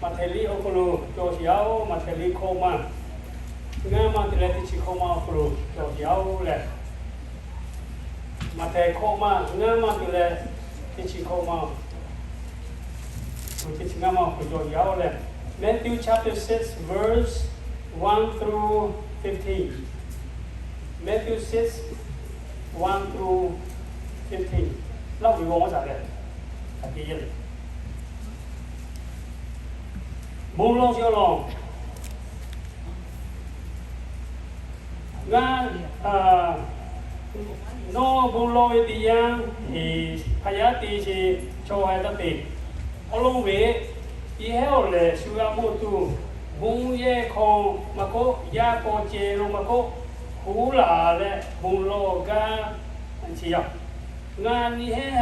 Maꞈhtehˍ liꞈ awˬ hk'aw lo cawˬ sheˍ-oˬ. Maꞈhtehˍ liꞈ hkawˇ maˇ ngaˇ maˇ te leh teˇ chi hkawˇ maˇ awˬ hk'aw lo cawˬ sheˍ-oˬ leh, Maꞈhtehˍ hkawˇ maˇ ngaˇ maˇ te leh teˇ chi hkawˇ maˇ, teˇ chi ngaˇ maˇ awˬ hk'aw lo cawˬ sheˍ-oˬ leh, Matthew chapter six, verse one through fifteen. Matthew six, one through fifteen. Laˇ hui g'aw shaˍ leh, a te ye le. Bon law chi awˬ lawn, ngaˬ, nawˬ bon law ve teˇ yanˇ, hk'a yaˇ te sheˍ chaw haiˬ taˇ te. Awˬ lawn ve, yehˇ hehˉ awˬ lehˬ shu g'a mawˬ tuˬ, bon yehˇ hk'aw maˇ k'oˆ, yaˇ paw ceh lo maˇ k'oˆ, huˉ laˬ leh bon law gaˇ sheˍ yaˇ. Ngaˬ nyi hehˉ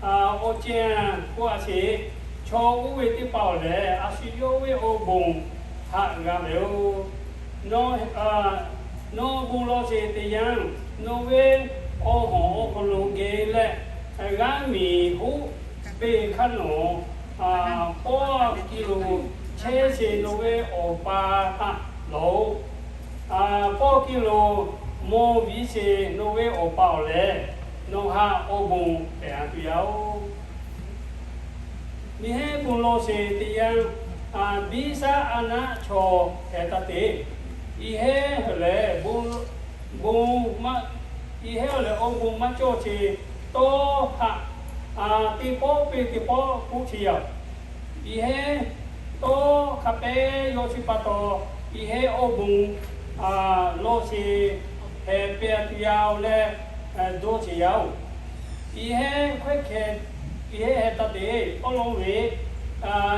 haꞈ awˬ ceh k'oˆ a sheˍ, chaw oˇ ve teˇ hpaˍ awˬ lehˬ, a shu yawˇ ve awˬ bon haꞈ g'a ve-oˬ. Nawˬ bon law sheˍ teˇ yanˇ, nawˬ ve awˬ hawˬ awˬ hk'aw lo geh leh, g'aˇ miˬ hoˆ peˇ hk'aˇ nawˬ pawˆ kiˇ lo chehˇ sheˍ nawˬ ve awˬ pa haꞈ lawˬ-oˬ. Pawˆ kiˇ lo mawˬ viˉ sheˍ nawˬ ve awˬ pa awˬ lehˬ, nawˬ haꞈ awˬ bon pehˍ a tuˬ yaˇ-oˬ. Nyi hehˉ bon law sheˍ teˇ yanˇ, biˇ shaˉ a naˆ chaw heh taˇ te. Yehˇ hehˉ lehˬ, bon, yehˇ hehˉ awˬ lehˬ awˬ bon maˇ cawˬ sheˍ tawˇ haꞈ teˇ pawˆ peˇ teˇ pawˆ k'oˆ sheˍ yaˇ. Yehˇ hehˉ tawˇ hk'a pehˇ yaw chi pa taw, yehˇ hehˉ awˬ bon law sheˍ heh pehˍ tuˬ yaˇ-oˬ leh, dawˇ sheˍ yaˇ-oˬ. Yehˇ hehˉ hkawehˇ hkeh, yehˇ hehˉ heh taˇ te. Awˬ lawn ve,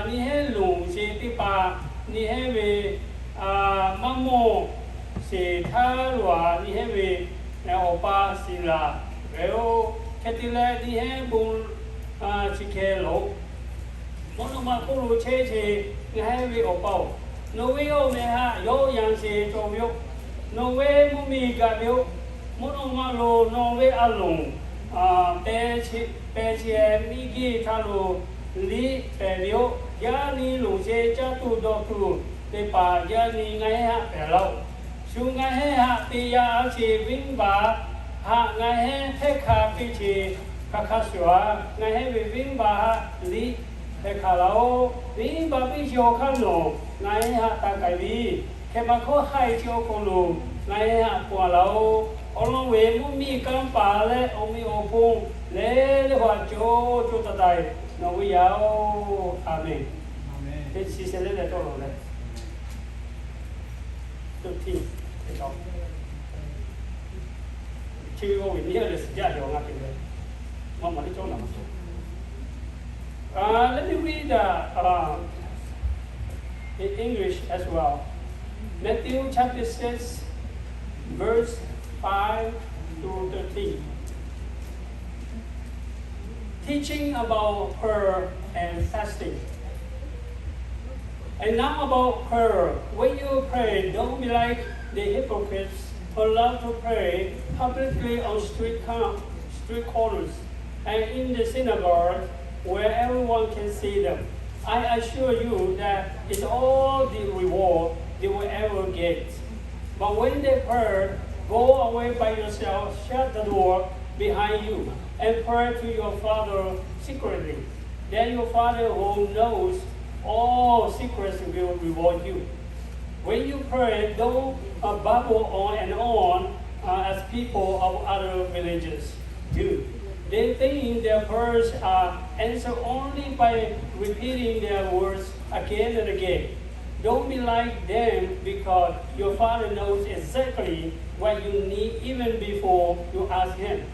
nyi hehˉ lonˍ sheˍ teˇ hpaˍ, nyi hehˉ ve maˇ mawˬ sheˍ htaˇ lo a, nyi hehˉ ve awˬ pa shiˍ laˬ ve-oˬ. Hk'e te leh nyi hehˉ bon chi hkeh lawˬ-oˬ. Mvuhˇ naw ma hk'oˆ lo chehˇ sheˍ ngaˬ hehˉ ve awˬ pa-oˬ, nawˬ ve awˬ meh haꞈ yawˇ yanˇ sheˍ cawˬ ve yoˬ. Nawˬ ve mvuhˇ miˬ gaˬ ve yoˬ. Mvuhˇ naw ma lo nawˬ ve a lonˍ pehˬ sheˍ miˇ geh htaˇ lo liꞈ pehˍ ve yoˬ. Yaˇ nyi lonˍ sheˍ caˇ tuˬ dawˬ tuˬ teˇ hpaˍ yaˇ nyi ngaˬ hehˉ haꞈ pehˍ laˇ-oˬ. Shu ngaˬ hehˉ haꞈ te yaˇ a sheˍ venˇ baˆ haꞈ ngaˬ hehˉ hpehˇ hk'a piˇ sheˍ hk'aˬ hk'aˇ shuˍ a, ngaˬ hehˉ ve venˇ baˆ haꞈ liꞈ hpehˇ hk'a laˇ-oˬ. Venˇ baˆ piˇ sheˍ awˬ hk'aˇ nawˬ ngaˬ hehˉ haꞈ taˇ k'ai ve, hkeh ma hkawˇ haiˬ chi awˬ hk'aw lo ngaˬ hehˉ haꞈ pon a laˇ-oˬ. Awˬ lawn ve mvuhˇ miˬ kanˇ paˍ leh awˬ meꞈ awˬ hponˇ leh leh haꞈ co co taiˍ taiˍ nawˬ ve yaˇ-oˬ. Aˍmenˍ. Teˇ chi sheh leh leh cawˇ lawˬ leh, chi ve g'aw ve nyi leh shiˍ jaˇ ve awˬ ngaˇ te leh, maˇ maˬ teˇ cawˇ naˍ maˇ cawˇ. Let me read the, uh, in English as well. Matthew chapter six, verse five to thirteen. Teaching about prayer and fasting. And now about prayer. When you pray, don't be like the hypocrites who love to pray publicly on street cor-, street corners and in the synagogue where everyone can see them. I assure you that it's all the reward they will ever get. But when they pray, go away by yourself, shut the door behind you, and pray to your Father secretly. Then your Father who knows all secrets will reward you. When you pray, don't, uh, babble on and on, uh, as people of other villages do. They think their prayers are answered only by repeating their words again and again. Don't be like them, because your Father knows exactly what you need even before you ask Him.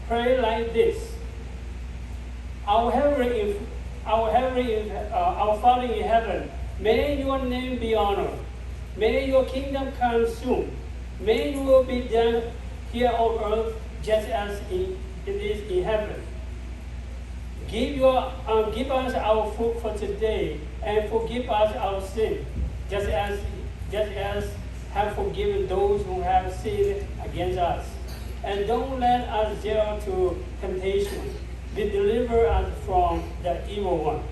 Pray like this. Our Heavenly, our Heavenly, uh, our Father in heaven, may your name be honored. May your kingdom come soon. May your will be done here on earth just as in, it is in heaven. Give your, uh, give us our food for today, and forgive us our sin, just as, just as have forgiven those who have sinned against us. And don't let us yield to temptation, but deliver us from the evil one.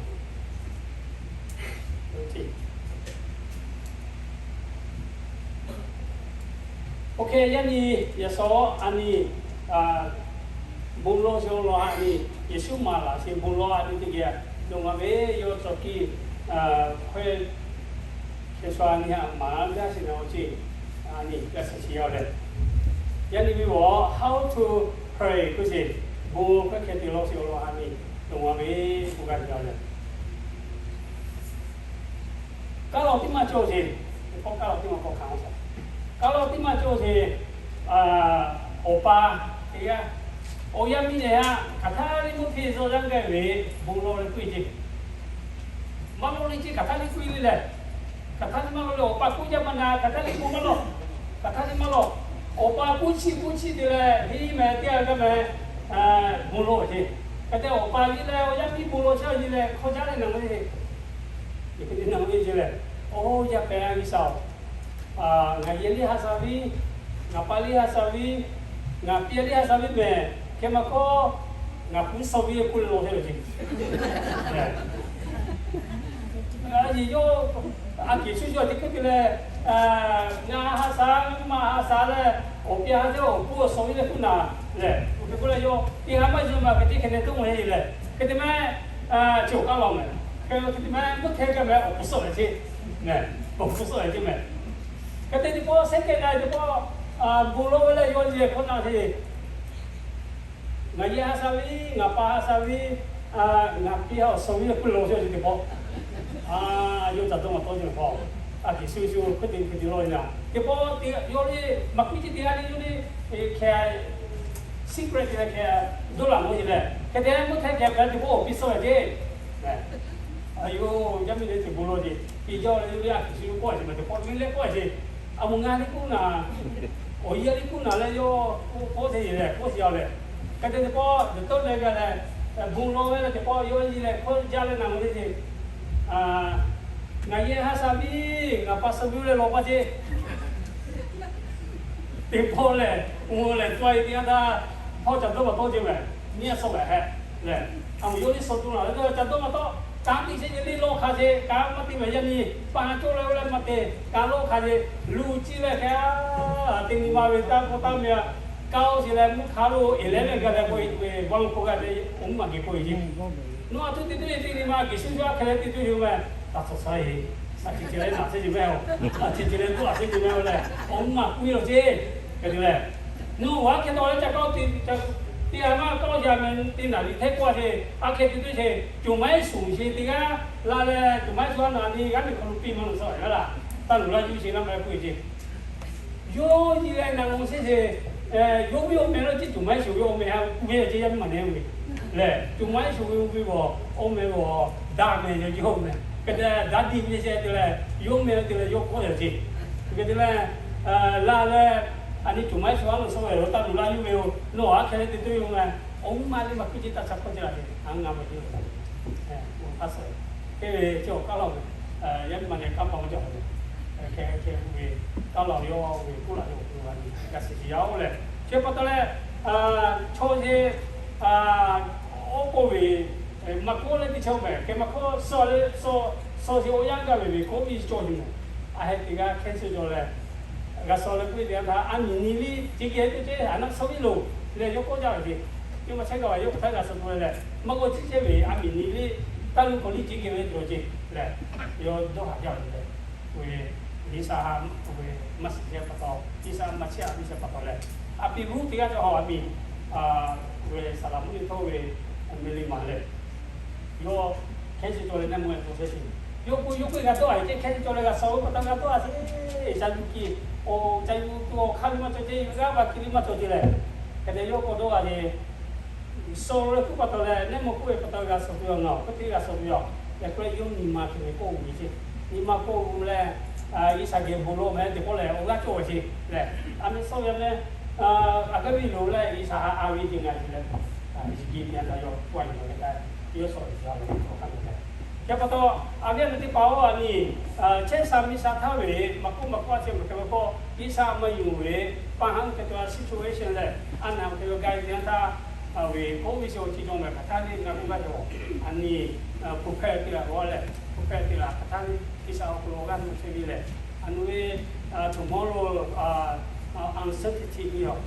Oˇ hk'e yaˇ nyi yaꞈ shawˍ a nyi, bon lawˇ shehˍ hpaˇ law a nyi, Yeˍsuˆ maˍ laˬ sheˍ bon lawˇ a nyi teˇ geh, dawˇ ma ve yawˇ cawˬ kiˇ hkawehˇ shehˍ hpaˇ a nyi haꞈ maˍ laˇ gaˇ sheˍ na awˬ ceˇ, a nyi gaˇ sheˍ sheˍ yaˇ leh, yaˇ nyi ve awˬ how to pray k'oˆ sheˍ, bon hkawehˇ hkeh te lawˇ shehˍ hpaˇ law a nyi, dawˇ ma ve k'oˆ gaˇ sheˍ yaˇ leh, kaˇ law tiˉ maˇ cawˬ sheˍ, teˇ pawˆ kaˇ law tiˉ maˇ kawˆ hkanˍ a shaˍ, kaˇ law tiˉ maˇ cawˬ sheˍ, awˬ pa teˇ g'aˇ, awˬ yaˇ miˇ lehˬ a hkaˍ htaˇ liˇ mvuhˇ hpeˇ zawˇ yaˇ gaˇ ve bon lawˇ leh puiˇ ceˇ, maˇ lawˇ le ceˇ, hkaˍ htaˇ liˇ puiˇ le lehˬ, hkaˍ htaˇ liˇ maˇ lawˇ le, awˬ pa kuˇ jaˇ maˇ na, hkaˍ htaˇ liˇ bon maˇ lawˇ, hkaˍ htaˇ liˇ maˇ lawˇ, awˬ pa kuˇ chiˇ kuˇ chiˇ te leh hiˉ meh teˇ g'aˇ gaˇ meh bon lawˇ ceˇ. Hk'e te awˬ pa liˇ leh awˬ yaˇ miˇ bon lawˇ chehˇ a nyi leh hk'aw jaˇ leh na ve, hk'e te na ve ceˇ lehˬ, oˇ yaˇ pehˍ a G'uiˬsha-oˬ, ngaˬ yehˬ liˇ ha shaˍ viˉ, ngaˬ pa liˇ ha shaˍ viˉ, ngaˬ pi liˇ ha shaˍ viˉ mehˬ, hk'e maˇ hkawˇ, ngaˬ pu shaw viˉ k'oˆ leh lawˬ chehˇ ve ceˇ. A yeˬ yawˇ a keˍ shuˍ shuˍ a te hk'e te leh, ngaˬ ha shaˍ, ngaˬ ma ha shaˍ leh, awˬ pi ha shaˍ, awˬ pu awˬ shaw viˉ leh k'oˆ naˍ lehˬ, oˇ hk'e k'oˆ leh yawˇ teˇ ha maˇ zuhꞈ maˬ hk'e te hk'e te toˇ mehˍ lehˬ, hk'e te mehˍ, chi awˬ kaˇ law mehˍ. Hk'e te mehˍ, mvuhˇ htehˇ gaˇ mehˍ, awˬ pu suhˆ leh ceˇ, awˬ pu suhˆ leh ceˇ mehˍ. Hk'e te teˇ pawˆ shehˉ kehˬ na teˇ pawˆ, bon lawˇ ve leh yawˇ yehˬ hkawˇ na te Ngaˬ yehˬ ha shaˍ viˉ, ngaˬ pa ha shaˍ viˉ, ngaˬ pi ha awˬ shaˍ viˉ leh k'oˆ lawˬ chehˇ ve teˇ pawˆ, yawˇ ca dawˇ maˇ tawˆ ceh hk'aw, a keˍ shuˍ shuˍ hk'e te hk'e te lawˬ ve na teˇ pawˆ, yawˇ le maˇ kuˇ ceh teˇ g'aˇ le yawˇ le, hk'e secret te leh hk'e dawˇ laˬ mawˬ ceh leh, hk'e te mvuhˇ htehˇ kehˬ ve teˇ pawˆ awˬ pi suhˆ ve ceˇ. Aˬ yoˬ, yaˇ miˇ le teˇ bon lawˬ ceh, pi jawˇ le yawˇ le a keˍ shuˍ shuˍ kawˆ ceh mehˍ teˇ pawˆ ve le kawˆ ceh, a moˍ ngaˬ le k'oˆ naˍ, awˬ yaˇ le k'oˆ naˍ leh yawˇ k'oˆ te yeˬ leh k'oˆ sheˍ a leh, hk'e te teˇ pawˆ dawˬ tawˆ leh g'a leh, bon lawˬ ve leh teˇ pawˆ yawˇ nyi leh hkawˇ jaˇ leh na mawˬ le ceh, ngaˬ yehˬ ha shaˍ viˉ, ngaˬ pa shaˍ viˉ leh lawˬ pa ceh. Teˇ pawˆ lehˬ, mvuhˇ lehˬ tawˆ e teˇ g'aˇ htaˇ, hawˉ ca dawˇ maˇ tawˆ ceh mehˍ, nyi a suhˆ lehˬ hehˆ lehˬ, a moˍ yawˇ le suhˆ tuˬ laˬ leh ca dawˇ maˇ tawˆ, kanˉ te sheˍ ceh le lawˇ hk'a ceh, kanˉ maˇ te mehˍ yaˇ nyi, pa ha cawˇ leh leh maˇ te, kanˉ lawˇ hk'a ceh, luˬ ci leh hk'e, teˇ nyi ma ve taˇ kawˇ taˇ meh a, kanˉ oˇ sheˍ leh mvuhˇ hk'aˇ lo eˍ leh leh gaˬ leh k'oˆ e, bon lawˬ k'oˆ g'a leh, awˬ mvuhˇ maˬ geh k'oˆ e ceˇ. Nawˬ a htoꞈ te tuˬ e teˇ nyi ma a keˍ shuˍ shuˍ a hk'e leh te tuˬ yoˬ mehˍ, taˇ tsuhˇ sha e, a ceh ceh leh naˬ chehˇ ceh mehˍ oˬ, a ceh ceh leh tuˬ a chehˇ ceh mehˍ oˬ leh, awˬ mvuhˇ maˬ k'oˆ e lawˬ ceh. Hk'e te leh, nawˬ a hk'e taw leh ca kawˇ te, teˇ ha maˇ kawˇ yaˇ mehˍ teˇ naˍ riˍ hteˇ kawˇ ceh, a hk'e te tuˬ ceh, coˬ maiˉ shuˍ sheˍ teˇ g'aˇ la leh, coˬ maiˉ shuˍ a naˍ riˍ g'aˇ miˬ hk'aw lo piˇ maˇ nawˬ suhˆ g'a laˇ, taˇ luˬ laˇ yuˬ sheˍ laˇ mehˍ k'oˆ e ceˇ. Yawˇ nyi leh naˬ mawˬ sheˍ sheˍ, yawˇ ve awˬ meh lawˇ ceh coˬ maiˉ shuˍ ve awˬ meh ha uˇ ve ceh yaˇ miˇ ma nehˬ ve lehˬ, coˬ maiˉ shuˍ ve awˬ meh g'awˬ, awˬ meh g'awˬ daꞈ mehˍ yaˇ awˬ meh, hk'e te daꞈ diˇ ve ceh te leh, yawˇ meh te leh yawˇ kawˆ yaˇ ceh. Hk'e te leh, la leh, a nyi coˬ maiˉ shuˍ a nawˬ suhˆ ve lo taˇ luˬ laˇ yuˬ ve oˬ, nawˬ a hk'e leh te tuˬ yoˬ mehˍ, awˬ mvuhˇ maˬ le maˇ kuˇ ceh taˇ ca kawˇ ceh la ceh, a ngaˬ maˇ te, a suhˆ, hk'e ve ceh awˬ kaˉ law ve, yaˇ miˇ ma nehˬ kanˉ paˍ maˇ cawˬ ve, hk'e hk'e ve, kaˉ law yawˇ ve k'oˆ laˬ ve awˬ hk'aw lo g'a sheˍ sheˍ yaˇ oˬ leh, chi pa taw leh, chaw ceh, oˇ k'oˆ ve, maˇ k'oˆ leh teˇ chaw mehˍ, hk'e maˇ k'oˆ, suh leh suh, suh ceh awˬ yanˇ gaˇ ve ve k'oˆ ve cawˬ ceh mehˍ, a heh teˇ g'aˇ hkehˇ suh cawˬ leh, g'a suh leh k'oˆ ve teˇ yanˇ htaˇ a miˬ nyi liˇ ceh geh teˇ ceh a naˆ suh viˉ loˬ leh yawˇ k'oˆ jaˇ ve ceh, teˇ maˇ chehˇ gaˇ ve yawˇ hk'aˬ htaˇ g'a suh tuˬ ve leh, maˇ k'oˆ chi chehˇ ve a miˬ nyi liˇ, taˇ luˬ hk'aw liˇ ceh geh ve cawˬ ceh leh, yawˇ dawˇ haˍ jaˇ ve leh, G'uiˬsha ve maˇ shiˍ chehˇ pa taw, G'uiˬsha maˇ chehˇ a ve chi pa taw leh, a piˍ buˇ teˇ g'aˇ cawˬ hawˬ a miˬ, G'uiˬsha laꞈ mvuhˇ miˬ htawˇ ve, miˬ liꞈ maˍ leh, yawˇ hkehˇ suh cawˬ leh neˇ mawˬ e to chehˇ sheˍ. Yawˇ k'o yawˇ k'oˆ g'a dawˇ a ceh hkehˇ suh cawˬ leh g'a suh ve pa taw g'a dawˇ a ceh, ca yuˬ kiˬ, ca yuˬ tuˬ awˬ hk'aˇ liˇ maˇ cawˬ ceh, g'aˇ va kiˬ liˇ maˇ cawˬ ceh leh, hk'e te yawˇ k'awꞈ dawˇ g'a ceh, suh leh k'oˆ pa taw leh neˇ mawˬ k'oˆ ve pa taw g'a suh tuˬ yoˬ, ngaˬ awˬ hk'e te g'a suˬ tuˬ yoˬ. Yaꞈ hk'aˇ yawˇ nyi ma hk'e ve k'oˆ ve ceh, nyi ma k'oˆ ve leh, G'uiˬsha geh bon lawˬ mehˍ teˇ pawˆ leh awˬ g'aˇ cawˬ ve ceh leh, a miˬ suh ve meh, a gaˇ ve loˬ leh G'uiˬsha a ve ceh ngaˬ ceh leh, Yeˍsuˆ Hkriꞈ yaˇ htaꞈ yawˇ k'awꞈ nyi leh, yawˇ suh ve ceh leh, hk'e pa taw, a viˉ a nyi teˇ hpaˍ-oˬ, a nyi, chehˇ sha miˬ sha htaˇ ve maˇ k'oˆ maˇ k'oˆ a ceh maˇ hk'e ve k'o, G'uiˬsha maˇ yonˍ ve, pa haˉ hk'e te a situation leh, a naˬ hk'e ve ga e teˇ yanˇ htaˇ, ve k'oˆ ve ceh awˬ chi cawˬ mehˍ hk'aˬ htaˇ le ngaˬ k'oˆ gaˇ cawˬ, a nyi, hpu hpehˇ teˇ g'aˇ g'awˇ leh, hpu hpehˇ teˇ g'aˇ hk'aˬ htaˇ le G'uiˬsha awˬ hk'aw lo g'aˇ nuˇ chehˇ ve leh, a nu ve, tomorrow, uncertainty ve yoˬ.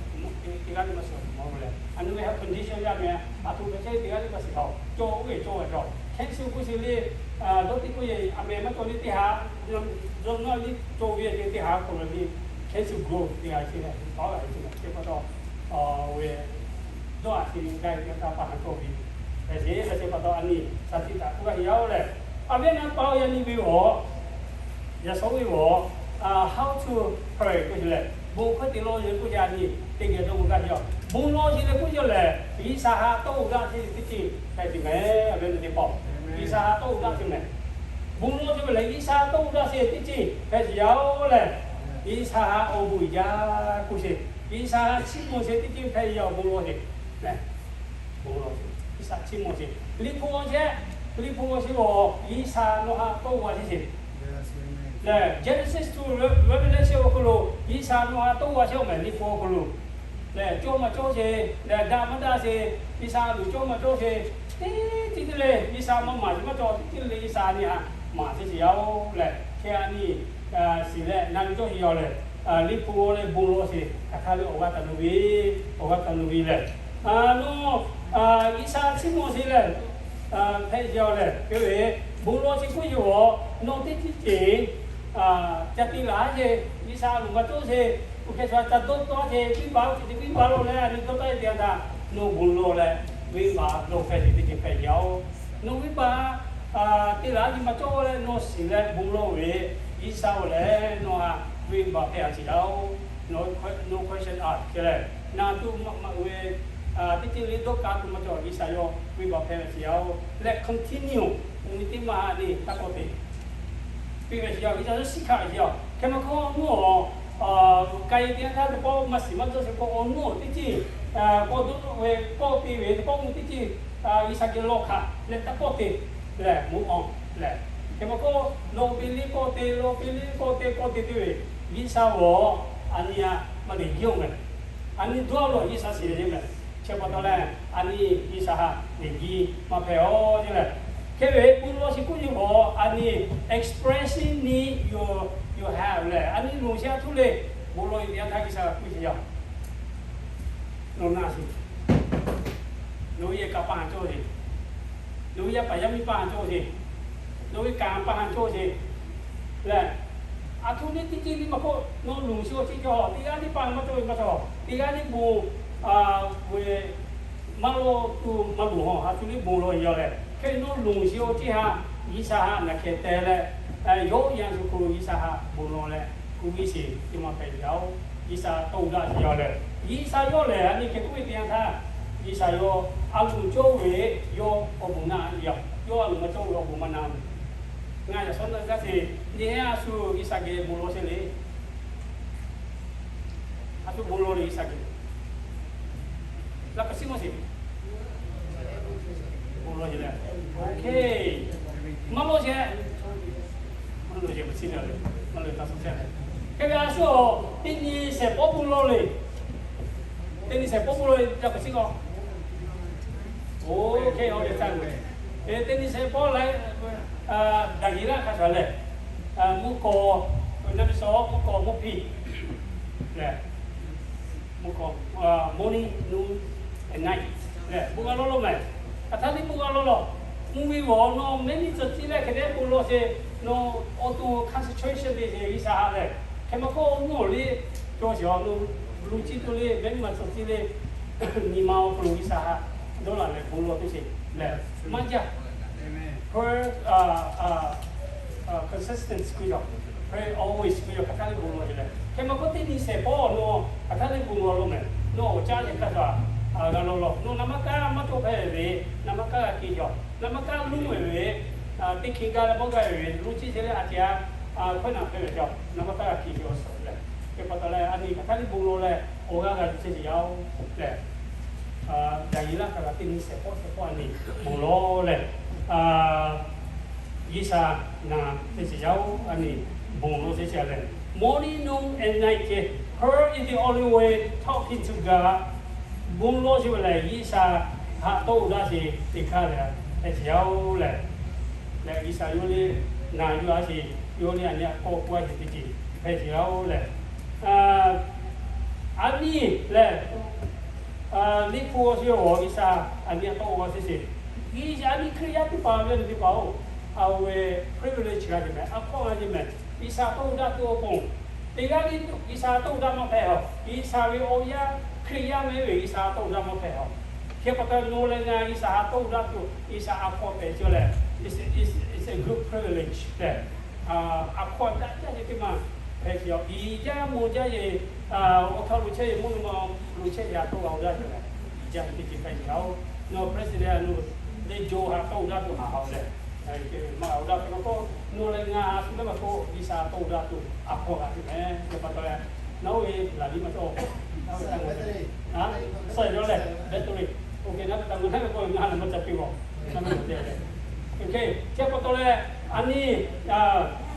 Teˇ g'aˇ teˇ g'aˇ shiˍ maˇ leh, a nyi ve ha condition yaˇ meh, a htoꞈ ma chehˇ teˇ g'aˇ teˇ g'aˇ shiˍ htaꞈ cawˬ oˇ ve cawˬ ve cawˬ. Cancel k'oˆ sheˍ le, dawˇ teˇ k'oˆ ye a meh maˇ cawˬ le teˇ ha, yawˇ naˆ liˇ cawˬ ve teˇ ha k'oˆ ve le, cancel growth teˇ g'aˇ chi leh, taw g'a chi leh chi pa taw, ve dawˇ a chi gaˇ ve taˇ pa ha cawˬ ve, leh chi leh chi pa taw a nyi shaˍ tiꞈ htaꞈ k'oˆ g'a ve yaˇ oˬ leh, a viˉ naˆ paˇ yaˇ nyi ve awˬ yaꞈ shawˉ ve awˬ, how to pray k'oˆ sheˍ leh, bon hkawˇ te law yehˬ k'oˆ yaˇ nyi teˇ geh dawˇ g'a ve yaˇ. Bon law sheˍ leh k'oˆ yaˇ lehˬ, G'uiˬsha ha tawˇ oˬ daꞈ sheˍ teˇ ceuˬ hpehꞈ tuˬ meh, a ve teˇ pawˆ. G'uiˬsha ha tawˇ oˬ daꞈ sheˍ meh. Bon law sheˍ ve lehˬ, G'uiˬsha tawˇ oˬ daꞈ sheˍ teˇ ceuˬ hpehꞈ yaˇ oˬ lehˬ, G'uiˬsha ha awˬ bon uiˍ jaˇ k'oˆ sheˍ. G'uiˬsha ha chiˇ mvuh sheˍ teˇ ceuˬ hpehꞈ yaˇ awˬ bon law sheˍ. Bon law sheˍ, G'uiˬsha chiˇ mvuh sheˍ. Liꞈ hpu awˬ chehˇ, Liꞈ hpu awˬ chehˇ ve awˬ, G'uiˬsha nawˬ ha tawˇ oˬ a sheˍ sheˍ. Lehˬ, Genesis to Revelation awˬ hk'aw lo G'uiˬsha nawˬ ha tawˇ oˬ a sheˍ oˬ meh Liꞈ hpu awˬ hk'aw lo. Lehˬ, cawˇ maˇ cawˇ sheˍ, lehˬ daꞈ maˇ daꞈ sheˍ, G'uiˬsha a loˍ cawˇ maˇ cawˇ sheˍ, teˇ ceuˬ le G'uiˬsha maˇ maˍ sheˍ maˇ cawˇ, teˇ ceuˬ le G'uiˬsha nyi ha maˍ sheˍ sheˍ yaˇ oˬ lehˬ, hk'e a nyi shiˍ leh na nyi cawˇ sheˍ yaˇ lehˬ, Liꞈ hpu leh bon law sheˍ hk'aˬ hk'e le awˬ g'aˇ taˍ nu ve, awˬ g'aˇ taˍ nu ve lehˬ, nawˬ G'uiˬsha chiˇ mvuh sheˍ lehˬ, hpehꞈ yaˇ lehˬ, hk'e ve bon law sheˍ k'oˆ yaˇ awˬ, nawˬ teˇ ceuˬ ceuˬ ca te laˬ sheˍ, G'uiˬsha a loˍ maˇ cawˇ sheˍ, oˇ hk'e sha ca dawˇ tawˆ sheˍ, venˇbaˆ oˇ ceuˬ te venˇbaˆ law leh a nyi dawˇ tawˆ e te a htaꞈ nawˬ bon law leh, venˇbaˆ dawˇ hpehꞈ sheˍ teˇ ceuˬ hpehꞈ yaˇ oˬ. Nawˬ venˇbaˆ te laˬ nyi maˇ cawˇ leh nawˬ shiˍ leh bon law ve, G'uiˬsha oˬ lehˬ nawˬ ha venˇbaˆ hpehꞈ a sheˍ yaˇ oˬ. No question asked leh, na tuˬ maˇ maˇ ve teˇ ceuˬ le dawˇ kaꞈ tuˬ maˇ cawˇ, G'uiˬsha yawˇ venˇbaˆ hpehꞈ ve sheˍ yaˇ oˬ leh continue, nyi teˇ maˇ ha le taˇ kawˆ te piˇ ve sheˍ yaˇ, G'uiˬsha yawˇ shiˉ hkaˆ ve sheˍ yaˇ. Hk'e maˇ hk'aˇ mvuhˇ awˬ k'ai te htaˇ teˇ pawˆ maˇ shiˍ maˇ cawˇ sheˍ k'o, awˬ mvuhˇ teˇ ceuˬ k'awꞈ dawˇ ve k'awˆ te ve teˇ pawˆ mvuhˇ teˇ ceuˬ G'uiˬsha geh lawˇ hk'aˬ leh taˇ kawˆ te lehˬ mvuhˇ awˬ lehˬ. Hk'e maˇ k'oˆ, lawˇ piˇ liˇ kawˆ te, lawˇ piˇ liˇ kawˆ te, kawˆ te te ve G'uiˬsha awˬ a nyi a maˇ te jiˇ oˬ meh. A nyi dawˇ law G'uiˬsha shiˍ ve meh. Chi pa taw leh a nyi G'uiˬsha ha te jiˇ maˇ hpehꞈ aˬ ce lehˬ. Hk'e ve bon law sheˍ k'oˆ yaˇ awˬ a nyi expression need you you have leh, a nyi loˍ sheˍ a htoꞈ le, bon law yaˇ htaˇ G'uiˬsha k'oˆ sheˍ yaˇ. Nawˬ na sheˍ. Nawˬ ve yehˬ kaꞈ pa ha cawˇ sheˍ. Nawˬ ve yaˇ paˍ yaˇ miˇ pa ha cawˇ sheˍ. Nawˬ ve kanˍ pa ha cawˇ sheˍ. Lehˬ, a htoꞈ le teˇ ceuˬ le maˇ k'oˆ, nawˬ loˍ sheˍ awˬ ceuˬ cawˬ, teˇ g'aˇ le pa maˇ cawˇ ve maˇ cawˬ, teˇ g'aˇ le bon ve maˇ lawˇ tuˬ maˇ loˍ haw, a htoꞈ le bon law yaˇ lehˬ. Hk'e nawˬ loˍ sheˍ awˬ ceuˬ htaꞈ G'uiˬsha ha naˬ hkeh teh leh, yawˇ yanˇ shu hk'aw lo G'uiˬsha ha bon law leh, k'oˆ ve sheˍ teˇ maˇ hpehꞈ yaˇ oˬ. G'uiˬsha tawˇ daꞈ sheˍ yaˇ lehˬ, G'uiˬsha yawˇ lehˬ a nyi hk'e k'oˆ ve teˇ yanˇ htaˇ, G'uiˬsha yawˇ a loˍ cawˇ ve yawˇ awˬ bon na yaˇ, yawˇ a loˍ maˇ cawˇ ve awˬ bon maˇ na. Ngaˬ yaꞈ shawˉ naˆ gaˇ sheˍ, nyi a shu G'uiˬsha geh bon law sheˍ le. A shu bon law le G'uiˬsha geh. Laꞈ ka shiˉ maˇ sheˍ. Bon law sheˍ leh, okay, maˇ law sheˍ. Maˇ law sheˍ maˇ shiˍ leh, maˇ law taˇ suh sheˍ leh. Hk'e ve a shu teˇ nyi shehˍ pawˆ bon law le. Teˇ nyi shehˍ pawˆ bon law le, laꞈ ka shiˉ k'o. Okay, okay, teˇ nyi shehˍ pawˆ laiˉ, daꞈ yeˬ laˇ hk'a shuˍ lehˬ, mvuhˇ kawˆ, naˆ miˇ shawˉ mvuhˇ kawˆ mvuhˇ hpiˇ lehˬ, mvuhˇ kawˆ, morning, noon and night lehˬ bon g'a law law meh. Hk'aˬ htaˇ teˇ bon g'a law law. Mvuhˇ miˬ g'awˬ nawˬ mehˉ miˬ tcuh ciˇ leh hk'e te bon law sheˍ, nawˬ awˬ to concentration te sheˍ G'uiˬsha ha lehˬ. Hk'e maˇ k'oˆ, mvuhˇ awˬ liˇ cawˇ sheˍ, awˬ to luˬ ciˇ to le, mehˉ miˬ maˇ tcuh ciˇ le, nyi ma awˬ hk'aw lo G'uiˬsha ha dawˇ laˬ leh bon law teˇ sheˍ lehˬ maˇ jaˇ. Prayer, consistence k'oˆ yaˇ, pray always k'oˆ yaˇ, hk'aˬ htaˇ le bon law sheˍ leh. Hk'e maˇ k'oˆ, teˇ nyi shehˍ pawˆ nawˬ hk'aˬ htaˇ le bon law law meh. Nawˬ awˬ caˇ leh hk'a shuˍ g'a law law. Nawˬ naˍ ma kaˇ maˇ cawˇ hpehꞈ ve, naˍ ma kaˇ g'a ke yaw, naˍ ma kaˇ lonˉ ve, teˇ hkeh gaˇ leh bawˆ gaˇ ve, luˬ ciˇ sheˍ leh a ceh a hkawehˉ naˬ hpehꞈ ve yaw, naˍ ma kaˇ g'a ke yaw suh leh. Hk'e pa taw leh a nyi hk'aˬ htaˇ le bon law leh awˬ g'aˇ g'a tuˬ chehˇ sheˍ yaˇ oˬ lehˬ, daꞈ yeˬ laˇ hk'a gaˬ teˇ nyi shehˍ pawˆ shehˍ pawˆ a nyi bon law leh, G'uiˬsha naˬ chehˇ sheˍ yaˇ oˬ, a nyi bon law chehˇ sheˍ leh, morning, noon and night, prayer is the only way talking to God. Bon law sheˍ ve lehˬ G'uiˬsha haꞈ tawˆ oˬ daꞈ sheˍ teˇ hk'aˇ lehˬ hpehꞈ sheˍ yaˇ oˬ lehˬ, lehˬ G'uiˬsha yawˇ le naˬ yuˬ a sheˍ, yawˇ le a nyi a k'awꞈ k'oˆ a sheˍ teˇ ceuˬ hpehꞈ sheˍ yaˇ oˬ lehˬ, A nyi lehˬ, liꞈ hpu awˬ shu awˬ G'uiˬsha a nyi a tawˆ g'a sheˍ sheˍ. G'uiˬsha a nyi Hkriꞈ yaˇ teˇ hpaˍ ve teˇ hpaˍ-oˬ, a ve privilege g'a ceˬ mehˍ, a hkawˇ g'a ceˬ mehˍ. G'uiˬsha tawˇ daꞈ tuˬ awˬ pon, teˇ g'aˇ le G'uiˬsha tawˇ daꞈ maˇ hpehꞈ-oˬ. G'uiˬsha ve awˬ yaˇ Hkriꞈ yaˇ mehˍ ve G'uiˬsha tawˇ daꞈ maˇ hpehꞈ-oˬ. Hk'e pa taw nawˬ leh ngaˬ G'uiˬsha tawˇ daꞈ tuˬ G'uiˬsha a hkawˇ hpehꞈ ce leh, it's a good privilege tehꞈ, a hkawˇ daꞈ jaˇ ve teˇ maˬ hpehꞈ ce-oˬ. Iˉ jaˇ mawˬ jaˇ ve, awˬ hk'aw lo chehˇ ve mvuhˇ naw ma lo chehˇ ve a tawˇ g'a-oˬ daꞈ ce leh, iˉ jaˇ ve teˇ ceuˬ hpehꞈ ce-oˬ. Nawˬ president a nu le jo ha tawˇ daꞈ tuˬ haꞈ haꞈ-oˬ leh, maˇ g'a-oˬ daꞈ hk'e pa taw nawˬ leh ngaˬ a shu leh ma k'o G'uiˬsha tawˇ daꞈ tuˬ a hkawˇ g'a ce mehˍ. Hk'e pa taw leh, nawˬ ve laꞈ liꞈ maˇ cawˬ, suh yawˇ leh battery, oˇ hk'e naˉ ve taˇ meuˇ naˉ ve k'o ngaˬ lehˬ maˇ ca piˇ-oˬ. Oˇ hk'e, chi pa taw leh, a nyi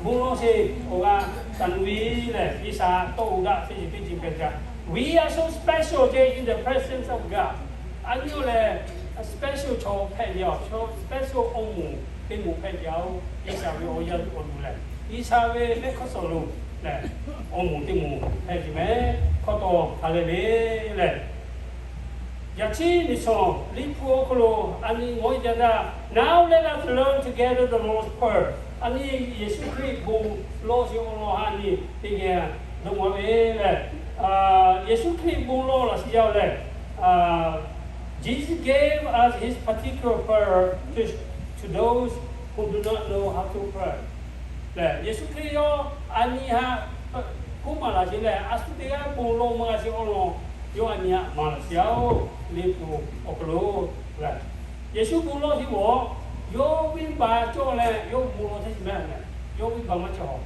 bon lawˇ sheˍ awˬ g'a taˍ nu ve lehˬ, G'uiˬsha tawˇ daꞈ teˇ ceuˬ teˇ ceuˬ hpehꞈ ce. We are so special ce in the presence of God. A nyi lehˬ special chaw hpehꞈ ce-oˬ, special awˬ moˍ teˇ moˍ hpehꞈ ce-oˬ. G'uiˬsha ve awˬ yaˇ awˬ duˬ lehˬ, G'uiˬsha ve mehˆ hk'aˇ suhˍ lo lehˬ, awˬ moˍ teˇ moˍ hpehꞈ ce mehˍ. Hk'aw taw ha lehˬ ve lehˬ, yaꞈ chi nyi shawˍ liꞈ hpu awˬ hk'aw lo a nyi ngaˬ hui yaˇ daꞈ, Now let us learn together the Lord's Prayer. A nyi Yeˍsuˆ Hkriꞈ bon lawˇ sheˍ awˬ lawn ha nyi teˇ geh dawˇ maˍ ve lehˬ, Yeˍsuˆ Hkriꞈ bon lawˇ laꞈ sheˍ yaˇ lehˬ, Jesus gave us his particular prayer to, to those who do not know how to pray. Lehˬ, Yeˍsuˆ Hkriꞈ yawˇ a nyi haꞈ k'oˆ maˍ laꞈ sheˍ lehˬ, a shu teˇ g'aˇ bon lawˇ maˇ g'a sheˍ awˬ lawn yawˇ a nyi haꞈ maˍ laꞈ sheˍ yaˇ-oˬ, liꞈ hpu awˬ hk'aw lo lehˬ, Yeˍsuˆ bon lawˇ sheˍ-oˬ, yawˇ venˇbaˆ cawˇ leh yawˇ bon lawˇ sheˍ mehˍ. Yawˇ venˇbaˆ maˇ cawˬ.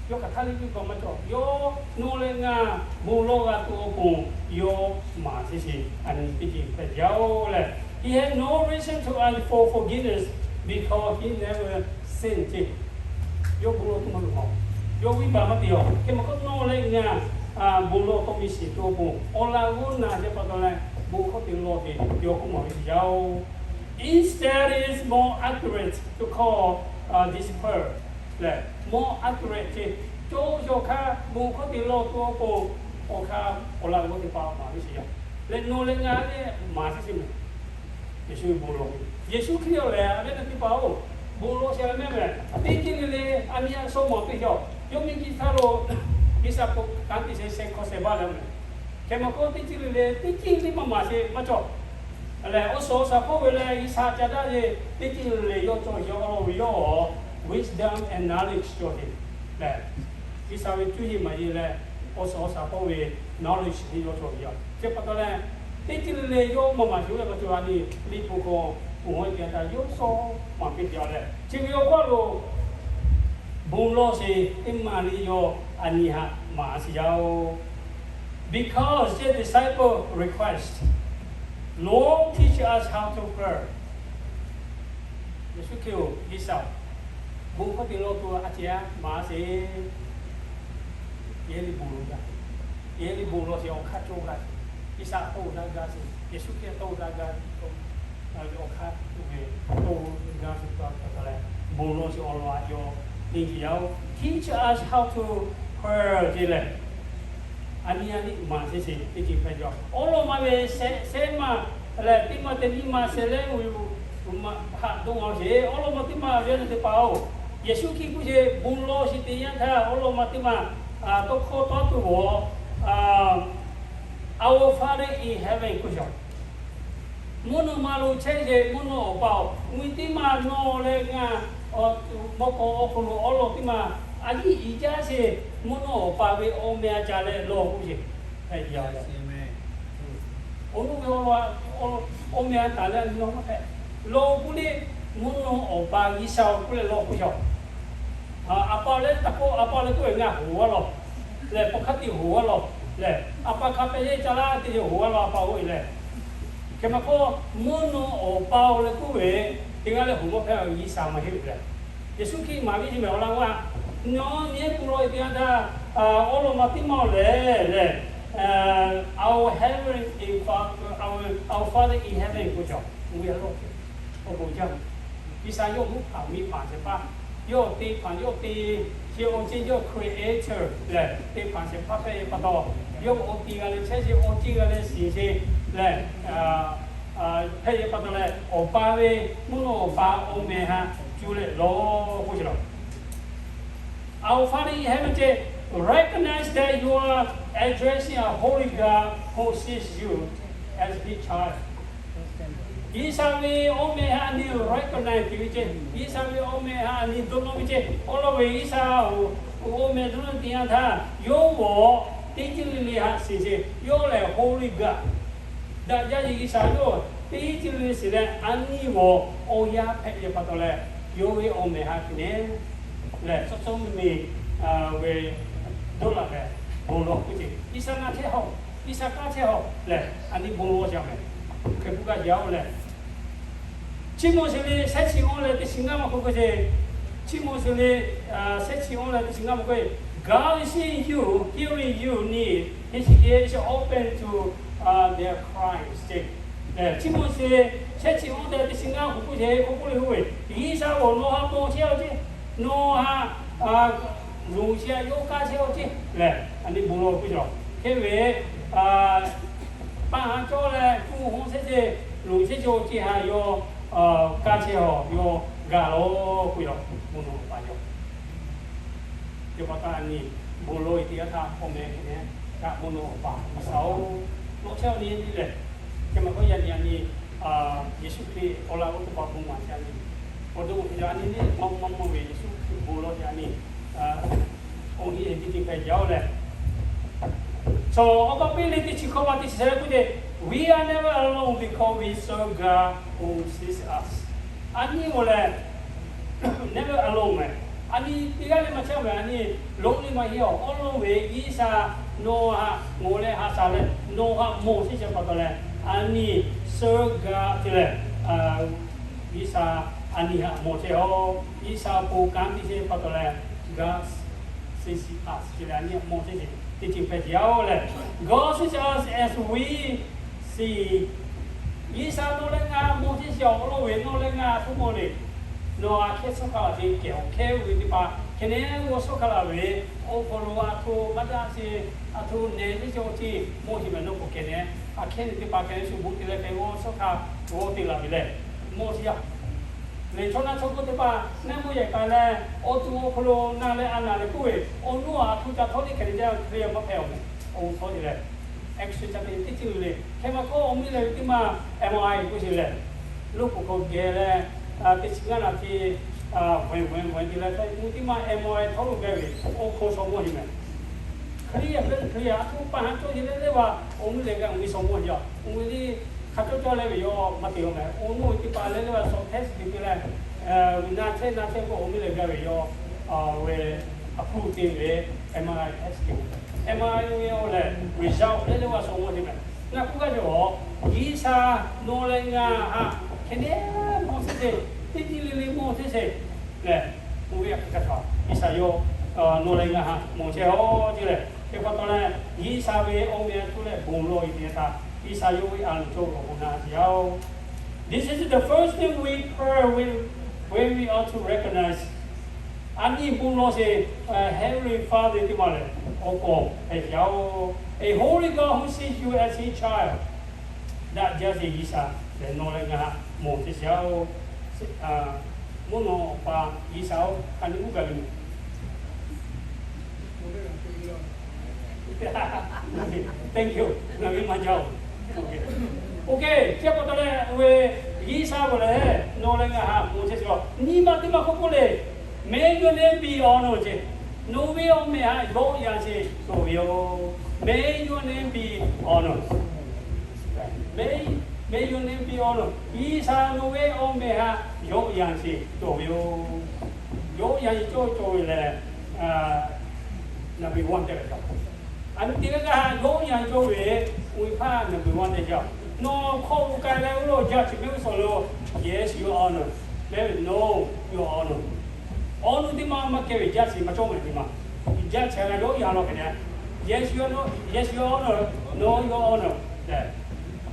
Yawˇ hk'aˬ hk'aˇ le venˇbaˆ maˇ cawˬ. Yawˇ nawˬ leh ngaˬ bon lawˇ g'a tuˬ awˬ pon yawˇ maˍ sheˍ sheˍ a nyi teˇ ceuˬ hpehꞈ ce-oˬ lehˬ, He had no reason to ask for forgiveness because he never sinned ce. Yawˇ bon lawˇ tuˬ maˇ loˍ-oˬ. Yawˇ venˇbaˆ maˇ te-oˬ. Hk'e ma k'o nawˬ leh ngaˬ bon lawˇ tawˇ miˇ shiˍ tuˬ awˬ pon awˬ laꞈ g'awˇ na ce pa taw leh bon hkawˇ te lawˇ te yawˇ k'oˆ maˍ ve sheˍ yaˇ-oˬ. Instead, it is more accurate to call this prayer lehˬ, more accurate ce. Cawˇ yaw hk'aˇ bon hkawˇ te lawˇ tuˬ awˬ pon awˬ hk'aˇ awˬ laꞈ g'awˇ teˇ hpaˍ maˍ ve sheˍ yaˇ. Lehˬ nawˬ leh ngaˬ lehˬ maˍ sheˍ sheˍ mehˍ. Yeˍsuˆ ve bon lawˇ, Yeˍsuˆ Hkriꞈ lehˬ a ve teˇ hpaˍ-oˬ, bon lawˇ sheˍ a mehˍ mehˍ. Teˇ ceuˬ le le a nyi a shaw maˍ piˇ yaˇ-oˬ, yawˇ miˇ nyi htaˇ lo G'uiˬsha k'o kanˉ te sheh sheh hkawˇ sheh baˆ leh mehˍ. Hk'e ma k'o teˇ ceuˬ le le teˇ ceuˬ teˇ maˇ maˍ sheˍ maˇ cawˬ. Lehˬ, awˬ suhˍ awˬ shaˍ hpawˇ ve leh G'uiˬsha ca daꞈ ve teˇ ceuˬ le le yawˇ cawˬ yaˇ-oˬ ve yawˇ wisdom and knowledge cawˬ ve lehˬ, G'uiˬsha ve cuˇ yiˍ maˍ yiˍ leh awˬ suhˍ awˬ shaˍ hpawˇ ve knowledge teˇ yawˇ cawˬ ve yaˇ. Chi pa taw leh, teˇ ceuˬ le le yawˇ maˇ maˍ sheˍ ve pa taw a nyi liꞈ hpu k'o, peuˬ hawˉ e te a taˇ yawˇ shaw maˍ piˇ te yaˇ lehˬ, chi ve awˬ hk'aw lo bon lawˇ sheˍ teˇ maˬ le yawˇ a nyi haꞈ maˍ sheˍ yaˇ-oˬ. Because the disciple request, Lord, teach us how to pray. Yeˍsuˆ Hkriꞈ-oˬ, G'uiˬsha-oˬ, bon hkawˇ te lawˇ tuˬ a ciˉ maˍ sheˍ. Yehˇ liꞈ bon lawˇ gaˇ, yehˇ liꞈ bon lawˇ sheˍ awˬ hk'aˇ cawˇ gaˇ sheˍ. G'uiˬsha tawˇ daꞈ gaˇ sheˍ. Yeˍsuˆ Hkriꞈ tawˇ daꞈ gaˇ ve awˬ hk'aˇ tuˬ ve tawˇ gaˇ sheˍ pa taw leh, bon lawˇ sheˍ awˬ lawn a yaw teˇ ceuˬ yaˇ-oˬ, teach us how to pray ce lehˬ, a nyi a nyi maˍ sheˍ sheˍ teˇ ceuˬ hpehꞈ ce-oˬ. Awˉ lawˇ ma ve shehˆ shehˆ maˇ lehˬ, teˇ maˇ te nyiˇ maˇ shehˆ leh ve haꞈ dawˇ g'a sheˍ. Awˉ lawˇ ma teˇ maˇ ve teˇ hpaˍ-oˬ, Yeˍsuˆ Hkriꞈ k'oˆ sheˍ, bon lawˇ sheˍ te yanˇ htaˇ awˉ lawˇ ma teˇ maˇ tawˇ hkawˇ tawˇ tuˬ-oˬ, Our Father in heaven k'oˆ sheˍ. Mvuhˇ naw ma lo chehˇ ve mvuhˇ naw Awˬ pa-oˬ, mvuhˇ teˇ maˇ nawˬ leh ngaˬ mawˇ k'aw awˬ hk'aw lo awˉ lawˇ teˇ maˇ a yiˉ iˉ jaˇ sheˍ, mvuhˇ naw Awˬ pa ve awˬ meh a ca leh lawˬ k'oˆ sheˍ. Awˬ nu ve awˬ lawˇ, awˬ meh a taˍ leh nawˬ maˇ hpehꞈ. Lawˬ k'oˆ le, mvuhˇ naw Awˬ pa G'uiˬsha-oˬ k'oˆ leh lawˬ k'oˆ sheˍ. A pa leh taˇ k'oˆ, a pa leh k'oˆ ve ngaˬ hoꞈ a lawˬ lehˬ, paw hk'aˇ tiˉ hoꞈ a lawˬ lehˬ, a pa hk'a pehꞈ yeˇ ca laˇ teˇ ceuˬ hoꞈ a lawˬ a pa-oˬ lehˬ. Hk'e ma k'o, mvuhˇ naw Awˬ pa-oˬ leh k'oˆ ve teˇ g'aˇ leh hoꞈ maˇ hpehꞈ, G'uiˬsha maˇ heˆ lehˬ. Yeˍsuˆ Hkriꞈ maˍ ve chi mehˍ awˬ lawn g'aˇ, nawˬ nyi bon lawˇ teˇ yanˇ htaˇ, awˉ lawˇ ma teˇ maˇ-oˬ lehˬ lehˬ, Our heaven, our Father in heaven k'oˆ sheˍ. Oˇ ve a lawˬ, awˬ bon jaˇ. G'uiˬsha yawˇ mvuhˇ hpanˍ miˬ hpanˍ shehˍ hpaˇ, yawˇ te hpanˍ yawˇ te, chi awˬ ceuˬ yawˇ creator lehˬ, te hpanˍ shehˍ hpaˇ hpehꞈ ve pa taw, Yawˇ awˬ tiˍ g'a leh chehˇ sheˍ, awˬ ceˇ g'a leh shiˍ sheˍ lehˬ, hpehꞈ ve pa taw leh, Awˬ pa ve mvuhˇ naw Awˬ pa awˬ meh htaꞈ cuˇ leh lawˬ k'oˆ sheˍ lawˬ. Our Father in heaven, recognize that you are addressing a holy God who sees you as his child. G'uiˬsha ve awˬ meh htaꞈ a nyi recognize te ve ceˇ, G'uiˬsha ve awˬ meh htaꞈ a nyi dawˇ nawˇ ve ceˇ. Awˬ lawn ve G'uiˬsha awˬ meh dawˇ nawˇ te yanˇ htaˇ, yawˇ g'awˬ teˇ ceuˬ le le htaꞈ shiˍ sheˍ. Yawˇ lehˬ holy God, daꞈ jaˇ ve G'uiˬsha yawˇ teˇ ceuˬ le le shiˍ leh, a nyi g'awˬ awˬ yanˇ hpehꞈ ve pa taw leh, yawˇ ve awˬ meh htaꞈ te leh, lehˬ, cawˇ cawˇ meh meh ve dawˇ laꞈ leh, bon lawˬ k'oˆ ce. G'uiˬsha ngaˬ chehˇ hawˬ, G'uiˬsha kanˉ chehˇ hawˬ lehˬ, a nyi bon lawˬ jaˇ meh. Hk'e k'oˆ gaˇ jaˇ-oˬ lehˬ, Chiˇ mvuh shiˍ le shehˆ chi awˇ leh teˇ chi ngaˇ maˇ k'oˆ k'o ce. Chiˇ mvuh shiˍ le shehˆ chi awˇ leh teˇ chi ngaˇ maˇ k'oˆ, God is seeing you, hearing your need, His ear is open to their cries ce. Chiˇ mvuh shiˍ le shehˆ chi awˇ leh teˇ chi ngaˇ k'oˆ k'oˆ ce k'oˆ k'oˆ le k'oˆ ve, G'uiˬsha awˬ nawˬ htaꞈ mawˬ chehˇ-oˬ ce. Nawˬ htaꞈ luˬ shehˍ htaꞈ yawˇ kaˇ chehˇ-oˬ ce lehˬ, a nyi bon lawˬ k'oˆ ce. Hk'e ve pa ha cawˇ leh kuˇ hawˉ shehˆ ce, luˬ shehˆ ce awˬ ce htaꞈ yawˇ kaˇ chehˇ hawˬ, yawˇ gaˬ lawˬ k'oˆ ve, mvuhˇ naw Awˬ pa yawˇ. Yaꞈ hk'aˇ a nyi bon lawˬ-e teˇ g'aˇ htaˇ awˬ meh hk'e ne kaꞈ, mvuhˇ naw Awˬ pa G'uiˬsha-oˬ, nawˬ chehˇ awˬ nyi nyi lehˬ, hk'e maˇ k'oˆ yaꞈ nyi a nyi Yeˍsuˆ Hkriꞈ awˬ laꞈ g'awˇ teˇ hpaˍ bon maˍ chehˇ a nyi, awˬ to a nyi maˇ maˇ maˇ ve Yeˍsuˆ Hkriꞈ bon lawˬ htaꞈ a nyi awˬ nyi teˇ ceuˬ hpehꞈ jaˇ-oˬ lehˬ, chaw awˬ pa piˇ le teˇ chi hkawˇ ma teˇ chi shehˆ k'oˆ ce, We are never alone because we serve God who sees us. A nyi-oˬ lehˬ, never alone meh. A nyi teˇ g'aˇ le maˇ chehˇ meh, a nyi lonely maˇ heˆ-oˬ. Awˬ lawn ve G'uiˬsha nawˬ htaꞈ mawˬ leh haꞈ shaˍ leh nawˬ htaꞈ mawˬ chehˇ chehˇ pa taw leh, a nyi serve God te leh, G'uiˬsha a nyi htaꞈ mawˬ chehˇ-oˬ. G'uiˬsha bon kanˉ te chehˇ pa taw leh, God sees us te leh a nyi htaꞈ mawˬ chehˇ ce, teˇ ceuˬ hpehꞈ jaˇ-oˬ lehˬ, God sees us as we see. G'uiˬsha nawˬ leh ngaˬ mawˬ chehˇ ce, awˬ lawn ve nawˬ leh ngaˬ a htoꞈ mawˬ le. Nawˬ aꞈ hkehˇ suhˉ hk'a laˬ ve kehˬ awˬ hkehˇ ve teˇ hpaˍ hk'e ne g'awˇ suhˉ hk'a laˬ ve, awˬ hk'aw lo a htoꞈ maˇ daꞈ ce, a htoꞈ nehˬ ve ce awˬ ce mawˬ ce meh, nawˬ k'awꞈ kehˬ ne, aꞈ hkehˇ ve teˇ hpaˍ kehˬ ve shu bon te leh kehˬ g'awˇ suhˉ hk'a g'awˇ te laˬ ve lehˬ, mawˬ ce yaˇ. Lehˬ chaw na chaw hk'oˆ teˇ hpaˍ neˇ mvuhˇ yehˬ k'ai leh, awˬ to awˬ hk'aw lo na leh a naˍ leh k'oˆ ve, awˬ nuˇ aꞈ htoꞈ ca htawˇ le hk'e le jaˇ hk'e le maˇ hpehꞈ-oˬ meh. Awˬ hk'aw ce leh, extra ca te teˇ ceuˬ le. Hk'e maˇ k'oˆ, awˬ miˇ leh ve teˇ maˇ M R I k'oˆ ce lehˬ, loˇ k'oˍ hk'aw geh leh, teˇ chi ngaˇ naˍ hk'e, vaiˬ vaiˬ vaiˬ te leh, hk'e mvuhˇ teˇ maˇ M R I htawˇ lo geh ve, awˬ hk'aw shaw mawˇ ce meh. Hk'e le hk'e le a htoꞈ pa ha cawˇ ce leh leh va, awˬ miˇ leh g'a awˬ miˇ shaw mawˇ ce, awˬ miˇ le hk'a cawˇ cawˇ leh ve yawˇ maˇ te-oˬ meh. Awˬ nuˇ teˇ hpaˍ leh leh va shaw test te te leh, na chehˇ na chehˇ k'o awˬ miˇ leh g'a ve yawˇ ve approve te ve, M R I test te, M R I ve awˬ lehˬ result leh leh va shaw mawˇ ce meh. Ngaˬ k'oˆ gaˇ ve awˬ, G'uiˬsha nawˬ leh ngaˬ htaꞈ hk'e ne mawˬ chehˇ ce, teˇ ceuˬ le le mawˬ chehˇ ce lehˬ, oˇ ve a hk'e hk'a htaꞈ G'uiˬsha yawˇ nawˬ leh ngaˬ htaꞈ mawˬ chehˇ-oˬ ce lehˬ, hk'e pa taw leh G'uiˬsha ve awˬ meh a htoꞈ leh bon lawˬ-e teˇ htaˇ, G'uiˬsha yawˇ ve a loˍ cawˇ ve awˬ bon na te yaˇ-oˬ. This is the first thing we pray when, when we are to recognize. A nyi bon lawˬ sheˍ, Heavenly Father teˇ maˬ lehˬ, awˬ k'awꞈ hpehꞈ yaˇ-oˬ. A holy God who sees you as his child. Daꞈ jaˇ sheˍ G'uiˬsha lehˬ, nawˬ leh ngaˬ htaꞈ mawˬ chehˇ sheˍ-oˬ. Mvuhˇ naw Awˬ pa G'uiˬsha-oˬ, hk'a nyi uˉ gaˬ ve Thank you. Ngaˬ ve maˇ jaˇ-oˬ. Okay, chi pa taw leh oˇ ve G'uiˬsha k'o lehˬ, nawˬ leh ngaˬ htaꞈ mawˬ chehˇ sheˍ-oˬ. Nyi ma teˇ maˇ k'oˆ k'oˆ le, May your name be honored ce. Nawˬ ve awˬ meh htaꞈ yawˆ yan sheˍ cawˬ ve yoˬ. May your name be honored. May, may your name be honored. G'uiˬsha nawˬ ve awˬ meh htaꞈ yawˆ yan sheˍ cawˬ ve yoˬ. Yawˆ yan sheˍ cawˬ cawˬ ve lehˬ, number one tehꞈ ve yoˬ. A nyi teˇ g'aˇ g'aˇ htaꞈ yawˆ yan cawˬ ve, oˇ ve hpaˇ number one tehꞈ jaˇ. Nawˬ hk'aw lo k'ai leh oˇ lo jaˇ chi mehˆ g'uˇ suhˍ lo, yes, your honor. Mehˆ g'uˇ, no, your honor. Awˬ nuˇ teˇ maˇ maˇ kehˬ ve jaˇ chi maˇ cawˇ meh nyi ma. Jaˇ chi g'a yawˆ yan law hk'e ne, yes, your honor, no, your honor.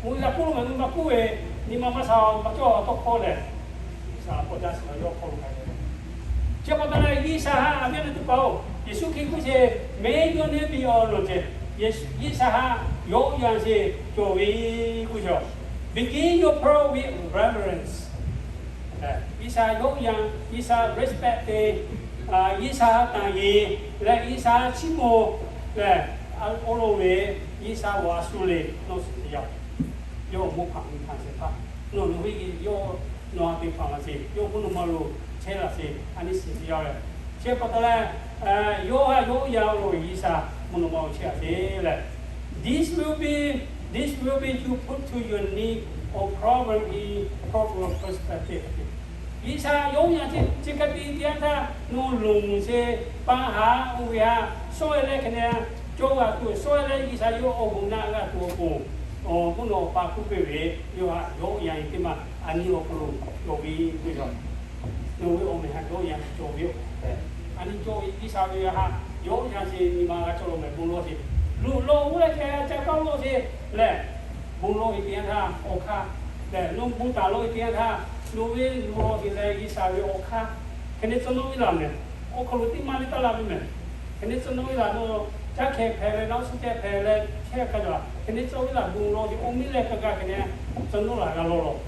Oˇ ve g'a k'oˆ lo maˇ nyi ma k'oˆ ve, nyi ma maˇ sha maˇ cawˇ tawˇ hkawˇ lehˬ, G'uiˬsha k'awꞈ jaˇ chi g'a yawˇ hk'aw lo k'ai ve. Chi pa taw leh G'uiˬsha haꞈ a viˉ a nyi teˇ hpaˍ-oˬ, Yeˍsuˆ Hkriꞈ k'oˆ sheˍ, May your name be honored ce. G'uiˬsha haꞈ yawˇ yanˇ sheˍ cawˬ ve k'oˆ ve, Begin your prayer with reverence. G'uiˬsha yawˇ yanˇ, G'uiˬsha respect te, G'uiˬsha tanˬ yeˬ leh G'uiˬsha chiˇ mvuh leh, awˬ lawn ve G'uiˬsha g'aꞈ shu le, nawˬ suhˍ te yaˇ, yawˇ mvuhˇ hpanˍ miˬ hpanˍ shehˍ hpaˇ, nawˬ nawˬ hui yawˇ nawˬ ha te hpanˍ laˬ sheˍ, yawˇ mvuhˇ naw ma lo chehˇ laˬ sheˍ, a nyi suhˍ te yaˇ leh, chi pa taw leh, yawˇ haꞈ yawˇ yanˇ lo G'uiˬsha mvuhˇ naw ma lo chehˇ laˬ sheˍ leh, this will be, this will be you put to your need or problem in proper perspective. G'uiˬsha yawˇ yanˇ chi hk'e te teˇ yanˇ htaˇ nawˬ lonˍ sheˍ, pa haꞈ oˇ ve haꞈ shawˉ e leh hk'e ne, cawˇ g'a tuˬ shawˉ e leh G'uiˬsha yawˇ awˬ bon naˆ g'a tuˬ awˬ pon, mvuhˇ naw pa hkuˇ piˇ ve, yawˇ haꞈ yawˇ yanˇ teˇ maˬ a nyi awˬ hk'aw lo cawˬ ve k'oˆ ve, nawˬ ve awˬ meh haꞈ yawˇ yanˇ cawˬ ve yoˬ. A nyi cawˬ ve G'uiˬsha ve haꞈ yawˇ yanˇ sheˍ nyi ma g'a cawˬ lo meh bon lawˬ sheˍ, luˬ lawˬ g'uˇ leh hk'e ca kaˇ lawˬ sheˍ leh, bon lawˬ ve teˇ yanˇ htaˇ awˬ hk'aˇ leh, nawˬ bon taˍ lawˬ ve teˇ yanˇ htaˇ nawˬ ve luˬ lawˬ sheˍ leh G'uiˬsha ve awˬ hk'aˇ hk'e ne tcuh nawˉ ve laˬ meh. Awˬ hk'aw lo teˇ maˇ le taˇ laˇ ve meh. Hk'e ne tcuh nawˉ ve laˬ, nawˬ caˇ hkeh hpehꞈ leh naˆ suh ceh hpehꞈ leh chehˇ hk'a jaˬ, hk'e ne tcuh ve laˬ bon lawˬ sheˍ, oˇ miˇ leh ka ka hk'e ne tcuh nawˉ laˬ g'a lawˬ lawˬ.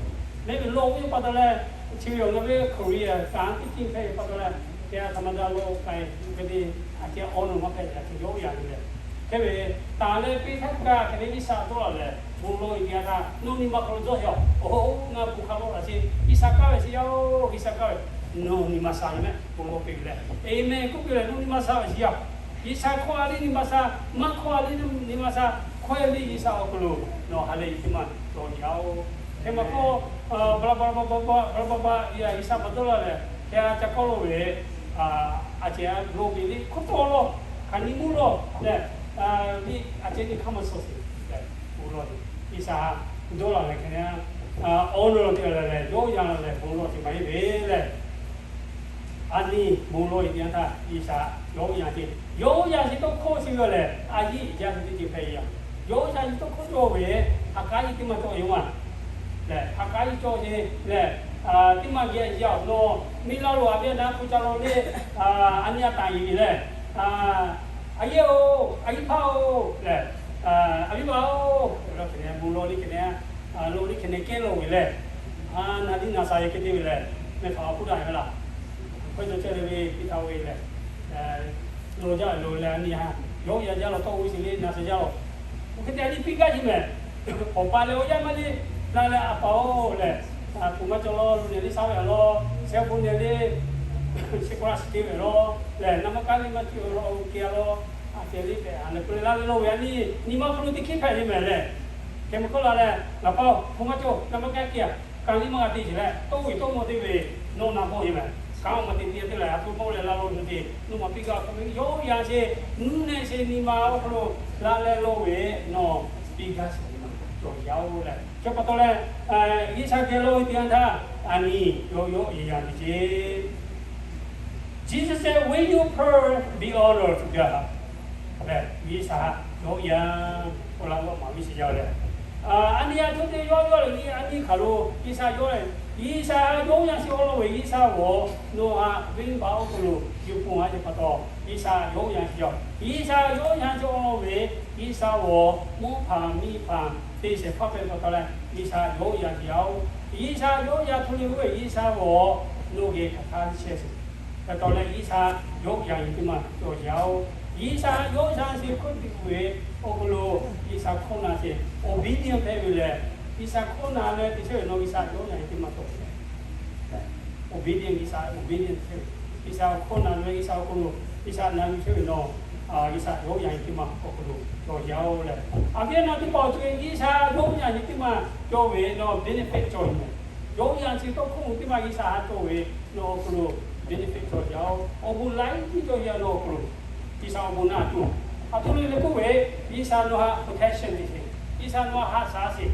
Leh ve lawˬ ve pa taw leh, chi ve awˬ na ve Korea kanˉ teˇ ceuˬ hpehꞈ ve pa taw leh, hk'e a htoꞈ ma daꞈ lawˬ k'ai hk'e te, a ceh awˬ nawˬ maˇ hpehꞈ ve a ceh yawˇ yanˇ ve leh, hk'e ve taˍ leh piˇ htaˇ kaˇ hk'e ve G'uiˬsha dawˇ laˬ leh bon lawˬ ve teˇ yanˇ htaˇ nawˬ nyi ma hk'aw lo dawˇ sheˍ, oˇ, ngaˬ bon hk'a lawˬ laˬ sheˍ, G'uiˬsha kaˇ ve sheˍ yaˇ-oˬ, G'uiˬsha kaˇ ve, nawˬ nyi ma sha ve meh, bon lawˬ piˇ ve leh, amen k'oˆ piˇ leh nawˬ nyi ma sha ve sheˍ yaˇ. G'uiˬsha hkawˇ a liˇ nyi ma sha, maˇ hkawˇ a liˇ nyi ma sha, hkawˇ e liˇ G'uiˬsha awˬ hk'aw lo nawˬ ha lehˬ teˇ maˬ cawˬ yaˇ-oˬ. Hk'e maˬ k'o, ba la ba la ba ba ba la ba ba, G'uiˬsha pa dawˇ laˬ leh, hk'e a ca kawˇ lo ve, a ceh a lo ve liˇ hk'oˆ tawˇ lawˬ, hk'aˬ nyi mvuhˇ lawˬ leh, liˇ a ceh nyi hk'aˇ maˇ suh sheˍ leh, bon lawˬ, G'uiˬsha dawˇ laˬ leh hk'e ne, awˬ nawˬ te leh leh yawˇ yanˇ leh bon lawˬ sheˍ maˇ heˆ ve leh, a nyi bon lawˬ ve teˇ yanˇ htaˇ G'uiˬsha yawˇ yanˇ sheˍ, yawˇ yanˇ sheˍ tawˇ hkawˇ sheˍ ve leh, a yiˇ yanˇ sheˍ teˇ ceuˬ hpehꞈ ve yaˇ. Yawˇ yanˇ sheˍ tawˇ hkawˇ cawˬ ve, ha k'aˉ yiˇ teˇ maˬ cawˬ ve maˬ leh, ha k'aˉ yiˇ cawˬ sheˍ leh, teˇ maˬ geh yaˇ-oˬ, nawˬ miˇ laˇ lo a viˉ a naˉ hpu ca lo le, a nyi a taˍ yeˬ ve leh, a yehˇ-oˬ, a yiˇ hpaˇ-oˬ leh, a viˉ ma-oˬ, bon lawˬ liˇ hk'e ne, lo liˇ hk'e ne kehˉ lawˬ ve leh, a na liˇ na sha yehˬ hk'e te ve leh, meh htaꞈ a hpuˇ daꞈ ve laˬ. Hk'e cawˬ chehˇ leh ve piˇ htaꞈ ve leh, lo jaˇ lo leh a nyi ha, yawˇ yanˇ jaˇ lawˬ tawˇ g'uˇ sheˍ le na sha jaˇ lawˬ. Oˇ hk'e te a liˇ piˇ gaˇ sheˍ meh. Awˬ pa leh awˬ yaˇ maˇ le, na leh a paˍ-oˬ leh, a hpu maˇ cawˬ lawˬ, lo nehˬ liˇ sha ve a lawˬ, shehˆ bon nehˬ le, shehˆ k'o la shiˍ te ve lawˬ leh, na maˇ kaˇ liˇ maˇ ceuˬ lawˬ, oˇ kehˬ a lawˬ, a ceh liˇ pehꞈ a leh k'oˆ leh laˇ leh lawˬ ve a nyi, nyi ma hk'aw lo teˇ hkiˉ hpehꞈ ve meh leh, hk'e meh k'oˆ la leh, ngaˬ pa-oˬ, hpu maˇ cawˬ, na maˇ kaˇ kehˬ a, kaꞈ liˇ maˇ g'a te sheˍ leh, tawˇ g'uˇ tawˇ mawˬ te ve, nawˬ na bawˆ yeˬ meh. Kanˉ maˇ te te te leh a hpu bawˆ leh laˇ lawˬ ve te, nawˬ maˇ piˇ gaˇ k'oˆ ve, yawˇ yanˇ sheˍ, nuˇ nehˆ sheˍ nyi ma awˬ hk'aw lo laˇ leh lawˬ ve, nawˬ piˇ gaˇ sheˍ nyi ma cawˬ yaˇ-oˬ leh. Chi pa taw leh, G'uiˬsha geh lawˬ ve teˇ yanˇ htaˇ, a nyi yawˇ yawˇ yeˬ yanˇ ve ce. Jesus said, When you pray, be honest to God. Leh G'uiˬsha yawˇ yanˇ k'oˆ la maˇ maˍ ve sheˍ yaˇ leh, a nyi a htoꞈ te yawˇ yawˇ leh nyi a nyi hk'aˬ lo G'uiˬsha yawˇ leh, G'uiˬsha yawˇ yanˇ sheˍ awˬ lawn ve G'uiˬsha g'awˬ, nawˬ haꞈ venˇ baˆ awˬ hk'aw lo yuˬ pon a ce pa taw, G'uiˬsha yawˇ yanˇ sheˍ yaˇ. G'uiˬsha yawˇ yanˇ sheˍ awˬ lawn ve G'uiˬsha g'awˬ, mvuhˇ hpanˍ miˇ hpanˍ te shehˍ hpaˇ hpehꞈ pa taw leh, G'uiˬsha yawˇ yanˇ sheˍ yaˇ-oˬ. G'uiˬsha yawˇ yanˇ hto le ve G'uiˬsha g'awˬ, nawˬ geh hk'aˬ htaˇ chehˇ sheˍ. Hk'e taw leh G'uiˬsha yawˇ yanˇ nyi teˇ maˬ cawˬ yaˇ-oˬ. G'uiˬsha yawˇ yanˇ sheˍ hk'oˆ tiꞈ ve awˬ hk'aw lo G'uiˬsha hkawˇ na sheˍ obedient hpehꞈ ve leh, G'uiˬsha hkawˇ na leh te chehˇ ve nawˬ G'uiˬsha yawˇ yanˇ nyi teˇ maˬ cawˬ ve leh, obedient, G'uiˬsha obedient chehˇ ve, G'uiˬsha hkawˇ na leh G'uiˬsha awˬ hk'aw lo G'uiˬsha na yuˬ chehˇ ve nawˬ, G'uiˬsha yawˇ yanˇ nyi teˇ maˬ awˬ hk'aw lo cawˬ yaˇ-oˬ leh, a viˉ a naˉ teˇ hpaˍ awˬ co e G'uiˬsha yawˇ yanˇ nyi teˇ maˬ cawˬ ve nawˬ benefit cawˬ ve meh. Yawˇ yanˇ chi tawˇ hkawˇ teˇ maˬ G'uiˬsha haꞈ cawˬ ve nawˬ awˬ hk'aw lo benefit cawˬ yaˇ-oˬ. Awˬ bon laiˉ ceuˬ cawˬ yaˇ nawˬ awˬ hk'aw lo, G'uiˬsha awˬ bon naˆ tuˬ, a htoꞈ ma le k'oˆ ve, G'uiˬsha nawˬ haꞈ protection te sheˍ. G'uiˬsha nawˬ haꞈ haꞈ shaˍ sheˍ.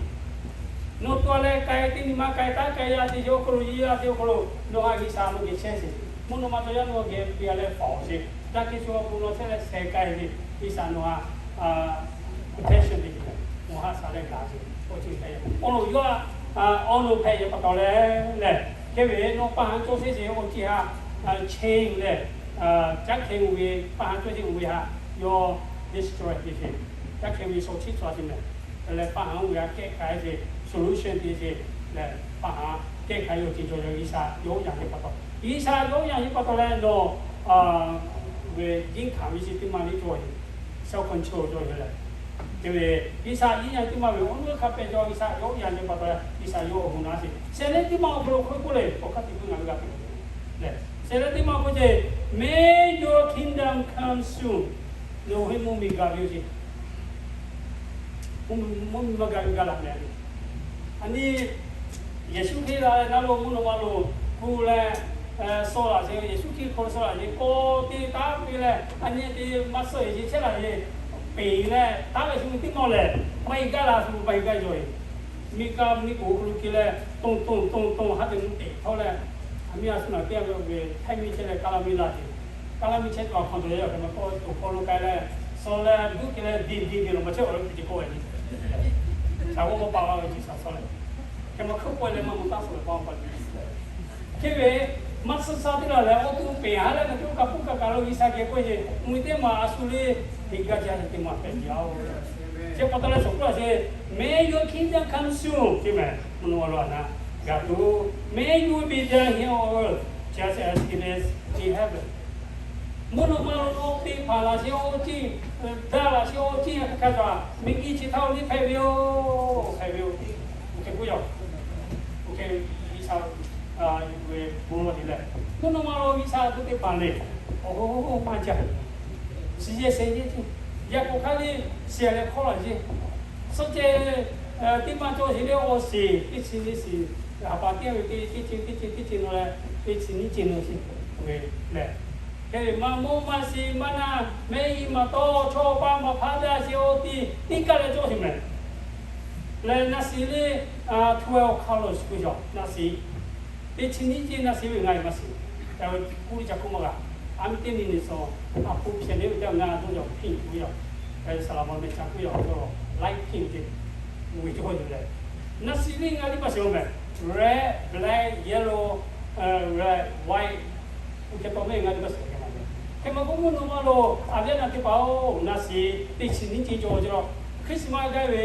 Nawˬ to a leh k'ai teˇ nyi ma k'ai taˉ k'ai yaˇ te yawˇ hk'aw lo, yaˇ te awˬ hk'aw lo nawˬ haꞈ G'uiˬsha nawˬ geh chehˇ sheˍ. Mvuhˇ naw ma cawˬ yaˇ nawˬ geh piˇ a leh faˍ sheˍ. Daꞈ kehˬ shu awˬ bon nawˬ chehˇ leh sheh k'ai ve, G'uiˬsha nawˬ haꞈ protection te sheˍ. Nawˬ haꞈ shaˍ leh gaˬ sheˍ. Awˬ ceuˬ hpehꞈ yaˇ awˬ lawn yawˇ a awˬ lawn hpehꞈ yaˇ pa taw leh leh, hk'e ve nawˬ pa haꞈ cawˬ sheˍ sheˍ awˬ ceuˬ haꞈ, chain leh, caˉ hkeh oˇ ve, pa haꞈ cawˬ sheˍ oˇ ve haꞈ yawˇ destroy te sheˍ. Aˉ hkeh ve shaw chiˇ tcuh a te mehˬ. Leh paˆ haˍ oˇ ve aꞈ kehˉ k'ai ve solution te ce leh paˆ haˍ kehˉ k'ai ve awˬ ceuˬ cawˬ yaꞈ G'uiˬsha yawˇ yanˍ ve pa taw, G'uiˬsha yawˇ yanˍ ve pa taw leh nawˬ ve yeˇ hkanˍ ve chi teˇ maˇ liˇ cawˬ ve, self control cawˬ ve leh, te ve G'uiˬsha yeˇ yanˍ teˇ maˇ ve awˬ nuˇ hk'a pehꞈ cawˬ G'uiˬsha yawˇ yanˍ ve pa taw, G'uiˬsha yawˇ awˬ bon naˉ sheˍ. Shehˍ leh teˇ maˇ awˬ hk'aw lo hk'oˆ k'oˆ leh awˬ hk'aˇ teˇ hkui ngaˬ hui g'a hpehꞈ. Leh shehˍ leh teˇ maˇ k'oˆ ce, May your kingdom come soon. Nawˬ hui mvuhˇmiˬ gaˬ ve yoˬ ce. Mvuhˇmiˬ maˇ gaˬ ve gaˬ laˬ mehˍ ve. Aˬ nyi Yeˍsuˆ Hkriꞈ la leh naˉ lo mvuhˇ naw ma lo hpu leh, suh laˬ ce, Yeˍsuˆ Hkriꞈ hk'aw suh laˬ ce k'o, te taˉ piˇ leh aˬ nyi te maˇ suh ve ce chehˇ laˬ ce, peˍ leh taˉ ve shu teˇ mawˇ lehˬ, maˇ heˆ gaˇ la shu maˇ heˆ gaˇ cawˬ ve. Miˬ ka miˬ k'oˍ hk'aw lo ke leh, toˇ toˇ toˇ toˇ haˉ te mvuhˇ teꞈ htawˇ leh, aˬ miˇ a shu naˬ teˇ g'aˇ ve hk'e miˇ chehˇ leh kaˇ laˇ miˇ laˇ ce. Kaˇ laˇ miˇ chehˇ tuˬ a hk'aw cawˬ yaˇ kaꞈ maˇ k'oˆ, toˍ hk'aw lo k'ai leh, suh leh duˇ ke leh deˬ deˬ deˬ lawˬ maˇ chehˇ awˬ leh teˇ ceuˬ k'oˆ ve, shaˍ g'awˇ maˇ pa g'a ve ce shaˍ suh leh, hk'e maˇ hkui k'oˆ leh maˇ mvuh taˇ suh leh pa pa Hk'e ve maˇ suh sha teˇ laˬ leh awˬ to peˍ haˉ leh ngaˬ hui kaꞈ puˇ kaꞈ kaꞈ lo G'uiˬsha geh k'oˆ ve, mvuhˇ teˇ maˬ a shu le, teˇ g'aˇ jaˇ teˇ maˬ pehꞈ jaˇ-oˬ. Chi pa taw leh suhˍ k'oˆ laˇ ce, May your kingdom come soon ce mehˬ. Mvuhˇ naw ma lo a naˉ g'a tuˬ, May your will be done here on earth just as it is in heaven. Mvuhˇ naw ma lo teˇ hpaˍ laꞈ sheˍ awˇ ciˇ, daꞈ laꞈ sheˍ awˇ ciˇ hk'a hk'a taꞈ miˬguiˬ chi htaˇ liˇ hpehꞈ ve yoˬ, hpehꞈ ve yoˬ. Oˇ hk'e k'oˆ yaˇ, oˇ hk'e G'uiˬsha ve bon lawˬ te leh, mvuhˇ naw ma lo G'uiˬsha tuˬ teˇ hpaˍ lehˬ, awˬ hoˉ maˇ jaˇ. Suhˍ yehˬ shehˍ yehˬ ce, yaꞈ k'oˍ hk'aˇ le shehˍ leh hk'awˇ laˬ ce. Suhˆ ceh teˇ maˇ cawˬ sheˍ le, awˬ shiˍ teˇ chi nyiˇ shiˍ, haˍ paˍ teˇ ve teˇ chi teˇ chi teˇ chi naw leh teˇ chi nyiˇ chi naw shiˍ ve lehˬ, hk'e ve maˇ mawˇ maˇ shiˍ maˇ na, mehˆ i maˇ tawˇ, chaw paˇ maˇ hpaˇ daꞈ sheˍ awˬ ti teˇ kaˆ leh cawˇ sheˍ mehˬ. Leh naˆ shiˍ le, twelve colors k'oˆ yaˇ naˆ shiˍ, teˇ chi nyiˇ chi naˆ shiˍ ve ngaˬ maˇ shiˍ. Kuˇ liˇ ca hk'oˆ maˇ g'a. A miˇ teˇ miˬ neˬ suhˍ, a hpu hpehꞈ le ve teˇ g'aˇ ngaˬ dawˇ yaw pink k'oˆ yaˇ, Kaˬ saˍ laꞈ maw meh ca k'oˆ yaˇ awˬ cawˇ light pink te, mvuhˇ ve cawˇ yuˬ leh, naˆ shiˍ le ngaˬ liˇ maˇ shiˍ-oˬ mehˬ. Red, black, yellow, red, white, oˇ hk'e taw mehˬ ngaˬ liˇ maˇ shiˍ-oˬ. Hk'e maˇ k'oˆ mvuhˇ naw ma lo, a viˉ na teˇ hpaˍ-oˬ, naˆ shiˍ teˇ chi nyiˇ chi cawˬ ce la. Christmas gaˇ ve,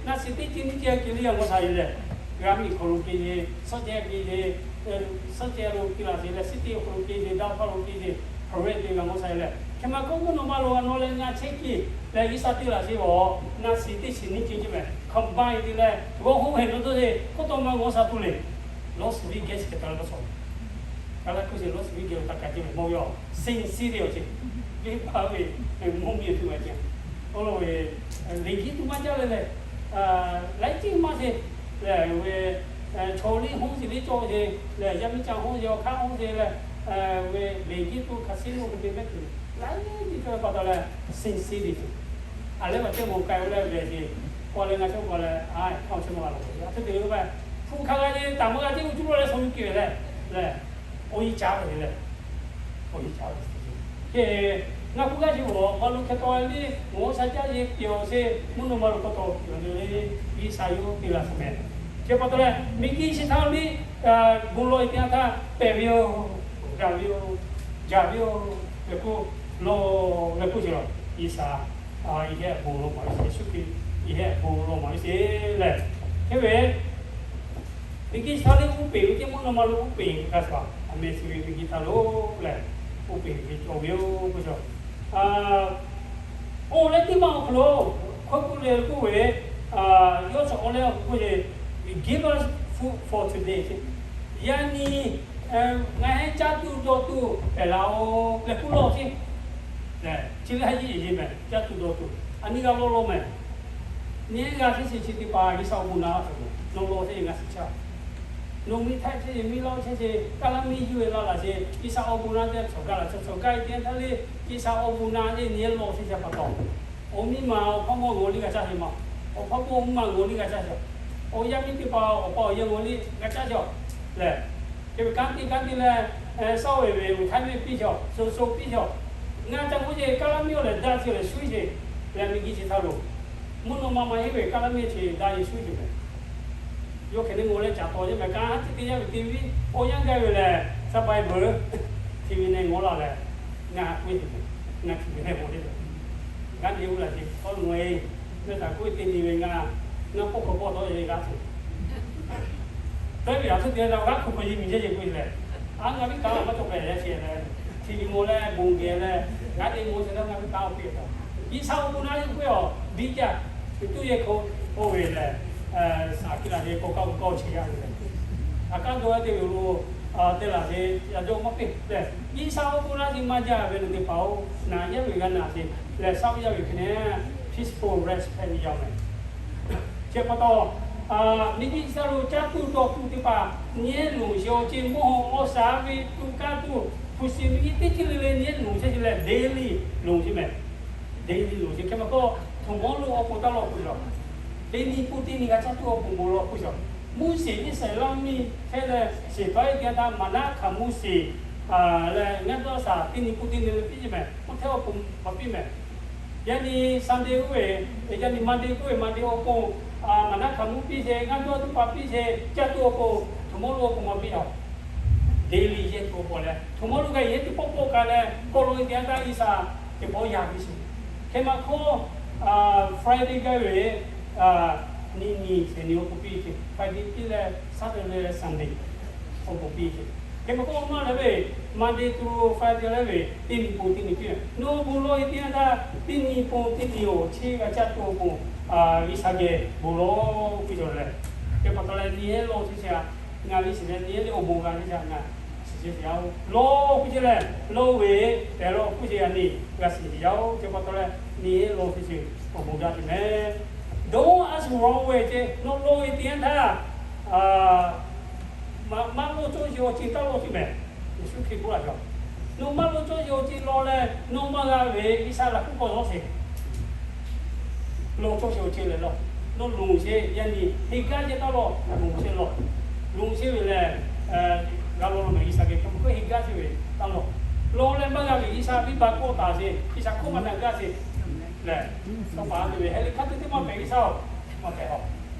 naˆ shiˍ teˇ chi nyiˇ chi a ke liˇ g'a g'awˇ sha ve lehˬ, g'a miˬ hk'aw lo ke le, suhˆ ceh ke le, suhˆ ceh lo ke laˬ sheˍ leh, siˉ teˇ hk'aw lo ke le, daˇ hk'aˇ lo ke le, parade te g'a g'awˇ sha ve lehˬ, hk'e maˇ k'oˆ mvuhˇ naw ma lo a nawˬ leh ngaˬ chehˇ kuiˬ lehˬ, G'uiˬsha te laˬ sheˍ ve, naˆ shiˍ teˇ chi nyiˇ chi ce mehˬ, combine te leh g'awˇ hoˉ hehˬ lo dawˇ le, k'oˆ taw maˇ g'awˇ sha tuˬ le. Las Vegas hk'e taw leh dawˇ shawˍ, ka laˇ kuˇ sheˍ Las Vegas lo taˇ kaꞈ ce mehˬ mawˇ ve a, Sin City awˬ ce, venˇbaˆ ve mvuhˇmiˬ tuˬ a ce, awˬ lawn ve leˍ jiˇ tuˬ maˇ jaˇ leh lehˬ, laiˉ ceuˬ maˇ sheˍ lehˬ ve, chaw liˇ hoˉ sheˍ liˇ cawˇ sheˍ lehˬ, yaˇ miˇ ca hoˉ sheˍ, awˬ hk'aˇ hoˉ sheˍ lehˬ, ve leˍ jiˇ tuˬ casino ve mehˆ tuˬ laiˉ ceuˬ cawˇ pa taw leh, Sin City tuˬ a lehˉ maˇ cehˇ maw k'ai-o leh ve ce, k'aw leh ngaˬ chehˇ k'aw leh a hk'aˇ chehˇ maˇ g'a la ve a hk'e te ve, hpu hk'a g'a ce taˍ maˇ g'a ce, uˇ cuˇ lawˇ leh shaw yuˬ ke ve leh, leh, awˬ yi caˉ ve leh, awˬ yi caˉ ve ce, ngaˬ hpu g'aˇ ce awˬ pa lo hk'e taw le, ngaˬ g'awˇ sha caˇ ce pehˬ-oˬ sheˍ, mvuhˇ naw ma lo pa taw pehˬ ve le, G'uiˬsha yawˇ te laˬ sheˍ mehˬ. Hk'e pa taw leh, miˬguiˬ chi htaˇ le, bon lawˬ-e teˇ yanˇ htaˇ pehˬ ve yoˬ, gaˬ ve yoˬ, jaˬ ve yoˬ leh k'oˆ, lawˬ leh k'oˆ ce la, G'uiˬsha yehˇ bon lawˬ maˍ ve sheˍ, Yeˍsuˆ Hkriꞈ yehˇ bon lawˬ maˍ ve sheˍ lehˬ, hk'e ve miˬguiˬ chi htaˇ le uˉ peꞈ ve teˇ mvuhˇ naw ma lo uˉ peꞈ ve g'a sha, aˬ meh chi ve miˬguiˬ htaˇ lo lehˬ, uˉ peꞈ ve cawˬ ve yoˬ k'oˆ ce. Oˇ leh teˇ maˇ awˬ hk'aw lo hkawˇ k'oˆ leh k'oˆ ve, yawˇ shuˍ awˬ leh awˬ hk'aw k'oˆ ce, Give us food for today ce. Yaꞈ nyi ngaˬ hui caˇ tuˬ dawˬ tuˬ pehˬ laˇ-oˆ leh k'oˆ lawˬ ce. Chi lehˬ a yeˇ yeˬ mehˬ, caˇ tuˬ dawˬ tuˬ a nyi g'a lawˇ lawˇ mehˬ. Nyi g'a chehˇ sheˍ chi teˇ hpaˍ G'uiˬsha awˬ bon naˍ a htoꞈ nawˬ lawˬ sheˍ ngaˬ shiˍ caˇ. Nawˬ miˇ htaˇ chehˇ sheˍ, miˇ lawˇ chehˇ sheˍ, kaˇ laˇ miˇ yuˬ ve laˇ laˬ sheˍ, G'uiˬsha awˬ bon naˍ te chaw gaˇ laˬ chaw, chaw gaˇ ve teˇ yanˇ htaˇ le, G'uiˬsha awˬ bon naˍ le nyi lawˬ sheˍ ca pa taw, awˬ miˇ ma awˬ hpawˇ mawˇ ngawˬ liˇ g'a caˇ sheˍ ma. Awˬ hpawˇ mawˇ awˬ miˇ ma ngawˬ liˇ g'a caˇ sheˍ. Awˬ yaˇ miˇ teˇ hpaˍ awˬ pa awˬ yaˇ ngawˬ liˇ g'a caˇ sheˍ lehˬ, hk'e ve kanˉ te kanˉ te leh, saˉ ve ve ve htaˇ mehˆ piˇ sheˍ, sho sho piˇ sheˍ. Ngaˬ ca k'oˆ ce, kaˇ laˇ miˇ awˬ lehˬ daꞈ ce lehˬ shuˉ ce lehˬ, miˬguiˬ chi htaˇ lo mvuhˇ naw ma ma heˆ ve kaˇ laˇ miˇ chi daꞈ ce shuˉ ce mehˬ. Yawˇ hk'e le ngawˬ leh caˍ taw ce mehˬ, kanˉ ha chi teˇ yanˇ ve te ve awˬ yanˇ gaˇ ve lehˬ, saˉ bai beuˬ, chi ve ne ngawˬ laˬ leh, ngaˬ k'oˆ ve, ngaˬ chi ve ne ngawˬ le, g'aˇ le uˉ laˬ ce, awˬ nawˬ e Mehˆ taˍ k'oˆ ve teˇ nyi ve ngaˇ, ngaˇ pawˆ hk'aw pawˆ tawˆ ve g'aˇ tuˬ, teˇ ve a htoˇ te g'aˇ hk'u hk'aw yi miˬ jaˇ ce k'oˆ leh, a ngaˬ viˉ kaꞈ maˇ cawˬ pehˍ yaˇ ce leh, hti miˬ maw leh bon geh leh, g'aˇ te maw ce leh ngaˬ viˉ kaꞈ awˬ piˇ taˍ. G'uiˬ sha awˬ bon naˆ yuˬ k'oˆ ve awˬ biˇ jaˇ, tuˬ tuˬ yehˬ hk'aw k'oˆ ve lehˬ, saˍ kiˇ laˬ ve k'aw kaˇ k'aw chi yaˇ ve lehˬ, a kaˇ dawˇ te ve lo, te laˬ ve yaˇ jawˇ maˇ piˇ lehˬ, G'uiˬ sha awˬ bon naˆ yuˬ maˇ jaˇ ve le teˇ hpaˍ-oˬ, naˬ yaˇ ve g'a naˬ ce lehˬ, saˉ yaˇ ve hk'e ne peaceful rest hpehꞈ ve yaˇ mehˍ. Chi pa taw, miˬ guiˬ G'uiˬ sha lo caˇ tuˬ dawˬ tuˬ teˇ hpaˍ nyi heˆ loˍ sheˍ awˬ ceuˬ mvuhˇ haw awˬ shaˍ ve tuˬ kaˇ tuˬ, hpu shiˍ miˬ guiˬ teˇ ceuˬ le le nyi heˆ loˍ sheˍ ce leh daily loˍ sheˍ mehˍ. Daily loˍ sheˍ hk'e maˇ k'oˆ, htoꞈ ma lo awˬ pon taˇ lawˬ k'oˆ shaˍ. Teˇ nyi pun teˇ nyi g'a caˇ tuˬ awˬ pon bon lawˬ k'oˆ shaˍ. Moˉseˍ Iˉsaˍreˍlaˆ miˇ hk'e leh sheˍ tawˆ e teˇ yanˇ htaˇ maˍ naˆ hkanˍ Moˉseˍ leh ngaˇ dawˇ shaˍ teˇ nyi pun teˇ nyi le piˇ mehˍ, k'oˆ hteˇ awˬ pon maˇ piˇ mehˍ. Yaꞈ nyi Sunday oˇ ve, yaꞈ nyi Monday oˇ ve Monday awˬ pon, maˍ naˆ hkanˍ mvuhˇ piˇ sheˍ, ngaˇ dawˇ teˇ hpaˍ piˇ sheˍ, caˇ tuˬ awˬ pon, htoꞈ ma lo awˬ pon maˇ piˇ a. Daily yehˬ tuˬ awˬ pon leh, htoꞈ ma lo g'a yehˬ tuˬ pawˆ pawˆ kaꞈ leh, k'awꞈ lo e teˇ yanˇ htaˇ Iˉsaˍreˍlaˆ teˇ pawˆ yaˇ piˇ sheˍ. Hk'e maˇ k'oˆ, Friday gaˇ ve, nyi nyi sheˍ nyi awˬ pon piˇ sheˍ. Friday piˇ leh Saturday leh Sunday awˬ pon piˇ sheˍ. Hk'e maˇ k'oˆ maˇ leh ve, Monday through Friday leh ve teˇ nyi pon teˇ nyi piˇ. Nawˬ bon lawˬ e teˇ yanˇ htaˇ teˇ nyi pon teˇ nyi awˬ cheˇ g'a caˇ tuˬ awˬ pon, Iˉsaˍreˍlaˆ geh bon lawˬ piˇ cawˬ leh, hk'e pa taw leh nyi heˆ lawˬ teˇ chi a, ngaˬ liˇ shiˍ leh nyi heˆ leh awˬ bon g'a teˇ chi a ngaˬ shiˍ ce te yaˇ-oˬ, lawˬ k'oˆ ce leh, lawˬ ve pehˬ lawˬ k'oˆ ce a nyi g'a shiˍ te yaˇ-oˬ, hk'e pa taw leh nyi heˆ lawˬ teˇ chi awˬ bon g'a te mehˍ. Dawˇ a shu g'awˇ ve ce nawˬ lawˬ e teˇ yanˇ htaˇ maˇ lawˬ cawˇ sheˍ awˬ ceuˬ taˇ lawˬ sheˍ mehˍ. Yeˍsuˆ Hkriꞈ k'oˆ laˇ ve, nawˬ maˇ lawˬ cawˇ sheˍ awˬ ceuˬ lawˬ leh nawˬ maˇ g'a ve Iˉsaˍreˍlaˆ hk'oˆ k'awꞈ lawˬ sheˍ. Lawˬ cawˇ sheˍ awˬ ceuˬ leh lawˬ. Nawˬ loˍ sheˍ yaˇ nyi heˍ gaˇ ce taˇ lawˬ, loˍ sheˍ lawˬ. Loˍ sheˍ ve lehˬ, g'a lawˬ lawˬ mehˍ Iˉsaˍreˍlaˆ geh hk'e maˇ k'oˆ heˍ gaˇ ce ve taˇ lawˬ. Lawˬ leh maˇ g'a ve Iˉsaˍreˍlaˆ viˉ ba kawˆ taˍ sheˍ, Iˉsaˍreˍlaˆ hk'oˆ maˇ na gaˇ sheˍ lehˬ, tawˇ pa te ve heˍ liˇ hk'aˇ teˇ teˇ maˇ pehˍ Iˉsaˍreˍlaˆ-oˬ, maˇ pehˍ a.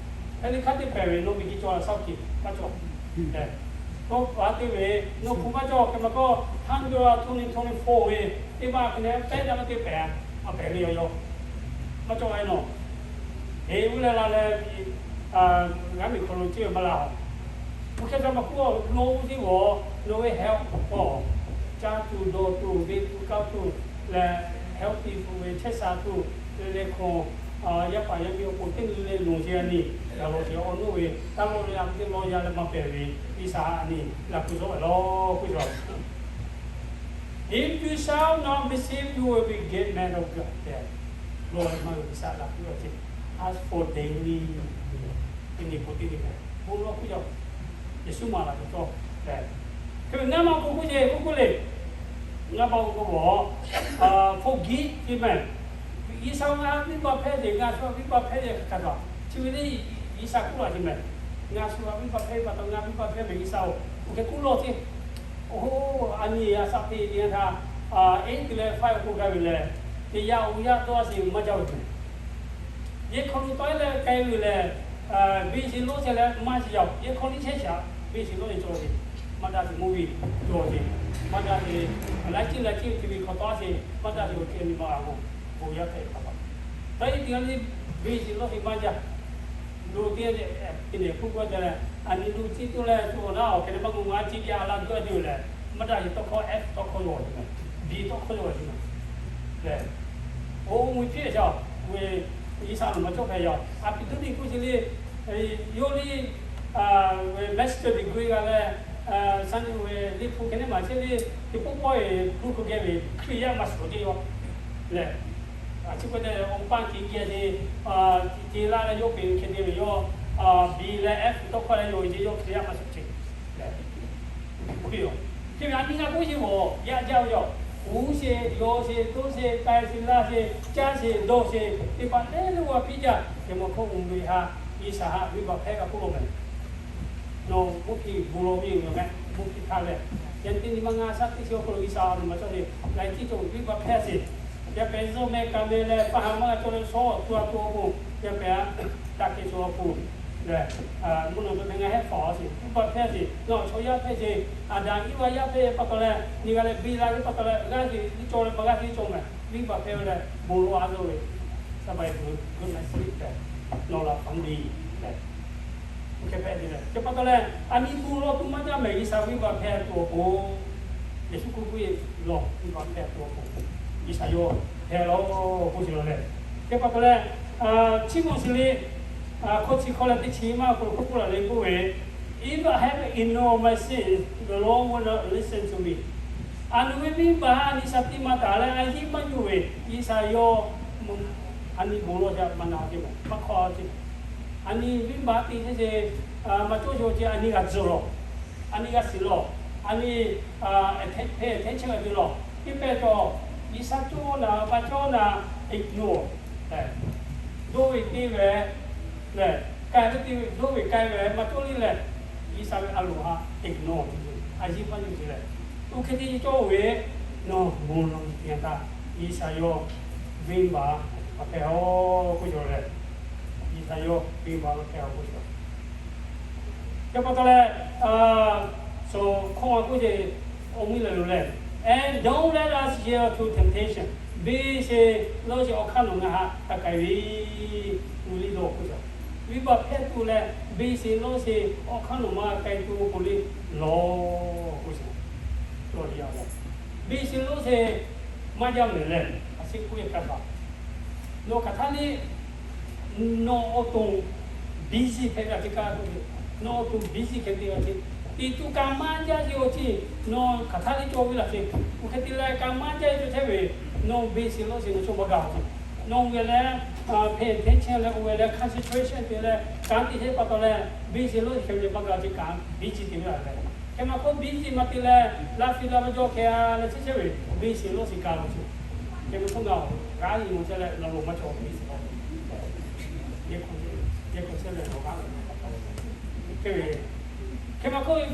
Heˍ liˇ hk'aˇ teˇ pehˍ ve nawˬ miˬ guiˬ cawˬ la shaˉ hkiˬ maˇ cawˬ. Tawˇ pa te ve nawˬ hpu maˇ cawˬ hk'e maˇ k'oˆ, hundred twenty twenty four ve teˇ maˇ hk'e ne pehˉ daꞈ maˇ te pehˍ, maˇ pehˍ ve yaw yaw. Maˇ cawˬ ve nawˬ heˍ uˉ leh la leh, g'aˇ miˬ hk'aw lo ceˇ ve maˇ la a. Mvuhˇ hkehˇ ca maˇ k'oˆ, nawˬ uˉ teˇ g'awˬ nawˬ ve health k'o, caˇ tuˬ dawˬ tuˬ ve tuˬ kaˇ tuˬ leh, healthy tuˬ ve chehˇ sha tuˬ leh hk'aw, yaˇ paˍ yaˇ miˇ awˬ pon teˇ nyi le loˍ sheˍ a nyi, g'a lawˬ sheˍ awˬ naw ve taˇ lawˬ leh a teˇ lawˬ yaˇ leh maˇ pehˍ ve Iˉsaˍreˍlaˆ a nyi laꞈ ku zawˇ ve lawˬ k'oˆ cawˬ. If you shall not receive, you will be get mad of God tehꞈ, lawˬ leh maˇ g'a Iˉsaˍreˍlaˆ laꞈ ku cawˬ ce. As for daily, teˇ nyi pon teˇ nyi hpehꞈ bon lawˬ k'oˆ cawˬ. Yeˍsuˆ maˍ laꞈ ku cawˬ tehꞈ, hk'e ve ngaˇ maˇ k'oˆ k'oˆ ce k'oˆ k'oˆ le. Ngaˇ maˇ k'oˆ k'oˆ, forgive ce mehˍ. Iˉsaˍreˍlaˆ viˉ baˆ hpehˇ ce, ngaˬ shu a viˉ baˆ hpehˇ ce hk'aˬ hk'aˬ, chi ve le, Iˉsaˍreˍlaˆ k'oˆ laˇ ce mehˍ. Ngaˬ shu a viˉ baˆ hpehˇ ve pa taw ngaˬ viˉ baˆ hpehˇ mehˍ Iˉsaˍreˍlaˆ-oˬ, oˇ hk'e k'oˆ lawˬ ce. Oˇ, a nyi a shaꞈ teˇ nyi htaˇ, eight leh five awˬ hk'oˆ gaˇ ve lehˬ, teˇ yanˇ oˇ yaˇ dawˇ a sheˍ maˇ jaˇ ve ce mehˍ. Yehˬ hk'aw lo tawˆ e leh k'ai ve lehˬ, biˇ sheˍ lawˇ chehˇ leh maˇ shiˍ yaˇ-oˬ, yehˬ hk'aw liˇ chehˇ shaˍ, biˇ sheˍ lawˇ chehˇ cawˬ ve, maˇ daꞈ sheˍ mvuhˇ ve cawˬ ve, maˇ daꞈ sheˍ laiˉ ceuˬ laiˉ ceuˬ chi ve hk'aw tawˆ sheˍ, maˇ daꞈ sheˍ awˬ ceuˬ nyi ma a k'o, bon yaˇ hpehꞈ pa taw, tawˆ e teˇ yanˇ le, biˇ sheˍ lawˇ sheˍ maˇ jaˇ. Lo teˇ yanˇ, teˇ nehˬ hpu g'awˇ te leh, a nyi lo ciˇ tuˬ leh tuˬ awˬ naˉ awˬ hk'e le maˇ k'oˆ, ngaˬ ciˇ jaˇ a la duˇ a tuˬ lehˬ, maˇ daꞈ sheˍ tawˇ hkawˇ F tawˇ hkawˇ yaw a tuˬ mehˍ, B tawˇ hkawˇ yaw a tuˬ mehˍ. Lehˬ, oˇ mvuhˇ hpehˇ ca ve, Iˉsaˍreˍlaˆ maˇ cawˬ hpehꞈ yaˇ. A pi tuˉ teˇ hkuˇ ce le, yawˇ liˇ ve master degree g'a leh, Sunday ve liꞈ hpu hk'e neˉ maˍ chehˇ le, teˇ pawˆ pawˆ e hpu hk'aw geh ve Hkriꞈ yaˇ maˇ shuˍ teˇ yaw. Lehˬ, a chi k'oˆ te awˬ paˇ kiˬ geh te, te laˇ leh yawˇ peꞈ hk'e te ve yawˇ, B leh F tawˇ hkawˇ leh yaw ve ce yawˇ Hkriꞈ yaˇ maˇ shuˍ ce. Lehˬ, oˇ ve yoˬ. Hk'e ve a nyi g'a k'oˆ sheˍ mawˬ yaˇ jaˇ ve yoˬ. Uˉ sheˍ, yaw sheˍ, toˇ sheˍ, k'ai sheˍ, laˇ sheˍ, caˇ sheˍ, dawˇ sheˍ, teˇ hpaˍ lehˬ le g'a piˇ jaˇ. Hk'e maˇ hkawˇ uˬ ve ha, Iˉsaˍreˍlaˆ viˉ baˆ hpehˇ g'a k'oˆ lo mehˍ. Nawˬ mvuhˇ hkiˬ bon lawˬ ve yoˬ mehˍ, mvuhˇ hkiˬ htaˇ lehˬ, yaꞈ nyi teˇ nyi ma ngaˇ shaˉ teˇ chi awˬ hk'aw lo Iˉsaˍreˍlaˆ a loˍ maˇ cawˇ sheˍ, laiˉ ceuˬ cawˬ viˉ baˆ hpehˇ sheˍ. Yaˇ pehˍ zuhˆ meh ka meh leh paˇ ha maˇ g'a cawˬ leh shawˉ tuˬ a tuˬ awˬ pon, yaˇ pehˍ a, taˇ keh shuˍ awˬ pon lehˬ, mvuhˇ naw dawˇ meh ngaˇ hehˉ hpawˍ a sheˍ, viˉ baˆ hpehˇ sheˍ, ngaˬ awˬ chaw yaˇ hpehˇ sheˍ, Aˍdanˍ Iˉvaˆ yaˇ hpehˇ pa taw leh nyi g'a leh biˇ la ve pa taw leh g'aˇ sheˍ liˇ cawˬ leh pa g'aˇ sheˍ liˇ cawˬ mehˍ, viˉ baˆ hpehˇ ve leh bon lawˬ a zuhˆ ve Good night sleep leh, nawˬ laˬ ฝันดี leh, oˇ hk'e hpehꞈ ve leh, chi pa taw leh, a nyi bon lawˬ tuˬ maˇ jaˇ mehˍ, G'uiˬsha venˇbaˆ hpehˇ tuˬ awˬ pon, Yeˍsuˆ Hkriꞈ lawˬ venˇbaˆ hpehˇ tuˬ awˬ pon, G'uiˬsha yawˇ hpehˇ law k'oˆ ve leh, chi pa taw leh, Chiˇ mvuhˇ shiˍ liꞈ hkawˇ chi hkawˇ leh teˇ chi maˇ k'oˆ lo k'oˆ laˬ leh k'oˆ ve, If I have ignored my sins, the Lord will not listen to me. A nyi ve venˇbaˆ a nyi sha tiꞈ maˇ taˍ leh a yiˇ maˇ yuˬ ve, G'uiˬsha yawˇ a nyi bon lawˬ jaˇ maˇ na ve maˇ hk'aw ce. A nyi venˇbaˆ te ce ce, maˇ cawˇ ce ce, a nyi g'a tzuhˬ lawˬ, a nyi g'a shiˍ lawˬ, a nyi hpehˇ hpehˇ chehˇ ve lawˬ, teˇ pehˇ cawˬ, G'uiˬsha cawˇ naˍ maˇ cawˇ naˍ, ignore, dawˇ ve te ve lehˬ, k'ai ve te ve, dawˇ ve k'ai ve maˇ cawˇ le lehˬ, G'uiˬsha ve a loˍ htaꞈ ignore, a yiˇ maˇ yuˬ ce leh, oˇ hk'e te cawˇ ve, nawˬ bon lawˬ nyi te htaˇ, G'uiˬsha yawˇ venˇbaˆ hpehˇ-oˆ k'oˆ cawˬ leh, G'uiˬsha yawˇ venˇbaˆ hpehˇ-oˆ k'oˆ cawˬ. Chi pa taw leh, so hkawˇ a k'oˆ ce, awˬ mvuhˇ lehˬ lo lehˬ, And don't let us yield to temptation. Beˬ sheˍ lawˇ sheˍ awˬ hk'aˇ nawˬ ngaˬ htaꞈ taˇ k'ai ve, uˇ liˇ dawˇ k'oˆ cawˬ. Venˇbaˆ hpehˇ tuˬ leh beˬ sheˍ lawˇ sheˍ awˬ hk'aˇ nawˬ maˇ k'ai tuˬ awˬ pon liˇ lawˬ k'oˆ cawˬ. Beˬ sheˍ lawˇ sheˍ maˇ jaˇ mehˍ lehˬ, a shu k'oˆ ve hk'a hpaˍ, nawˬ hk'aˬ htaˇ liˇ nawˬ awˬ to busy hpehꞈ ve a ce kaˇ k'oˆ ve, nawˬ awˬ to busy hpehꞈ ve a ce, tiꞈ tuˬ kaꞈ maˇ jaˇ ce awˬ ce, nawˬ hk'aˬ htaˇ liˇ cawˇ ve laˬ ce. Oˇ hk'e te leh kaꞈ maˇ jaˇ ve cawˇ chehˇ ve, nawˬ beˬ sheˍ lawˇ sheˍ nawˬ chaw maˇ gaˬ ce. Nawˬ geh leh pay attention leh oˇ geh leh concentration te leh kanˉ te chehˇ pa taw leh, beˬ sheˍ lawˇ sheˍ hk'e ve maˇ gaˬ ce kaꞈ busy te ve laˬ leh, hk'e maˇ k'oˆ busy maˇ te leh laˇ fiˍ laˇ ve jawˇ hkeh a leh chehˇ chehˇ ve, beˬ sheˍ lawˇ sheˍ kaꞈ lo ce. Hk'e ve k'oˆ ngaˬ g'aˇ nyi mvuh chehˇ leh nawˬ lo maˇ cawˬ beˬ sheˍ lawˇ sheˍ, yehˬ hk'aw chehˇ leh nawˬ g'aˇ lo maˇ cawˬ. Hk'e ve, hk'e maˇ k'oˆ,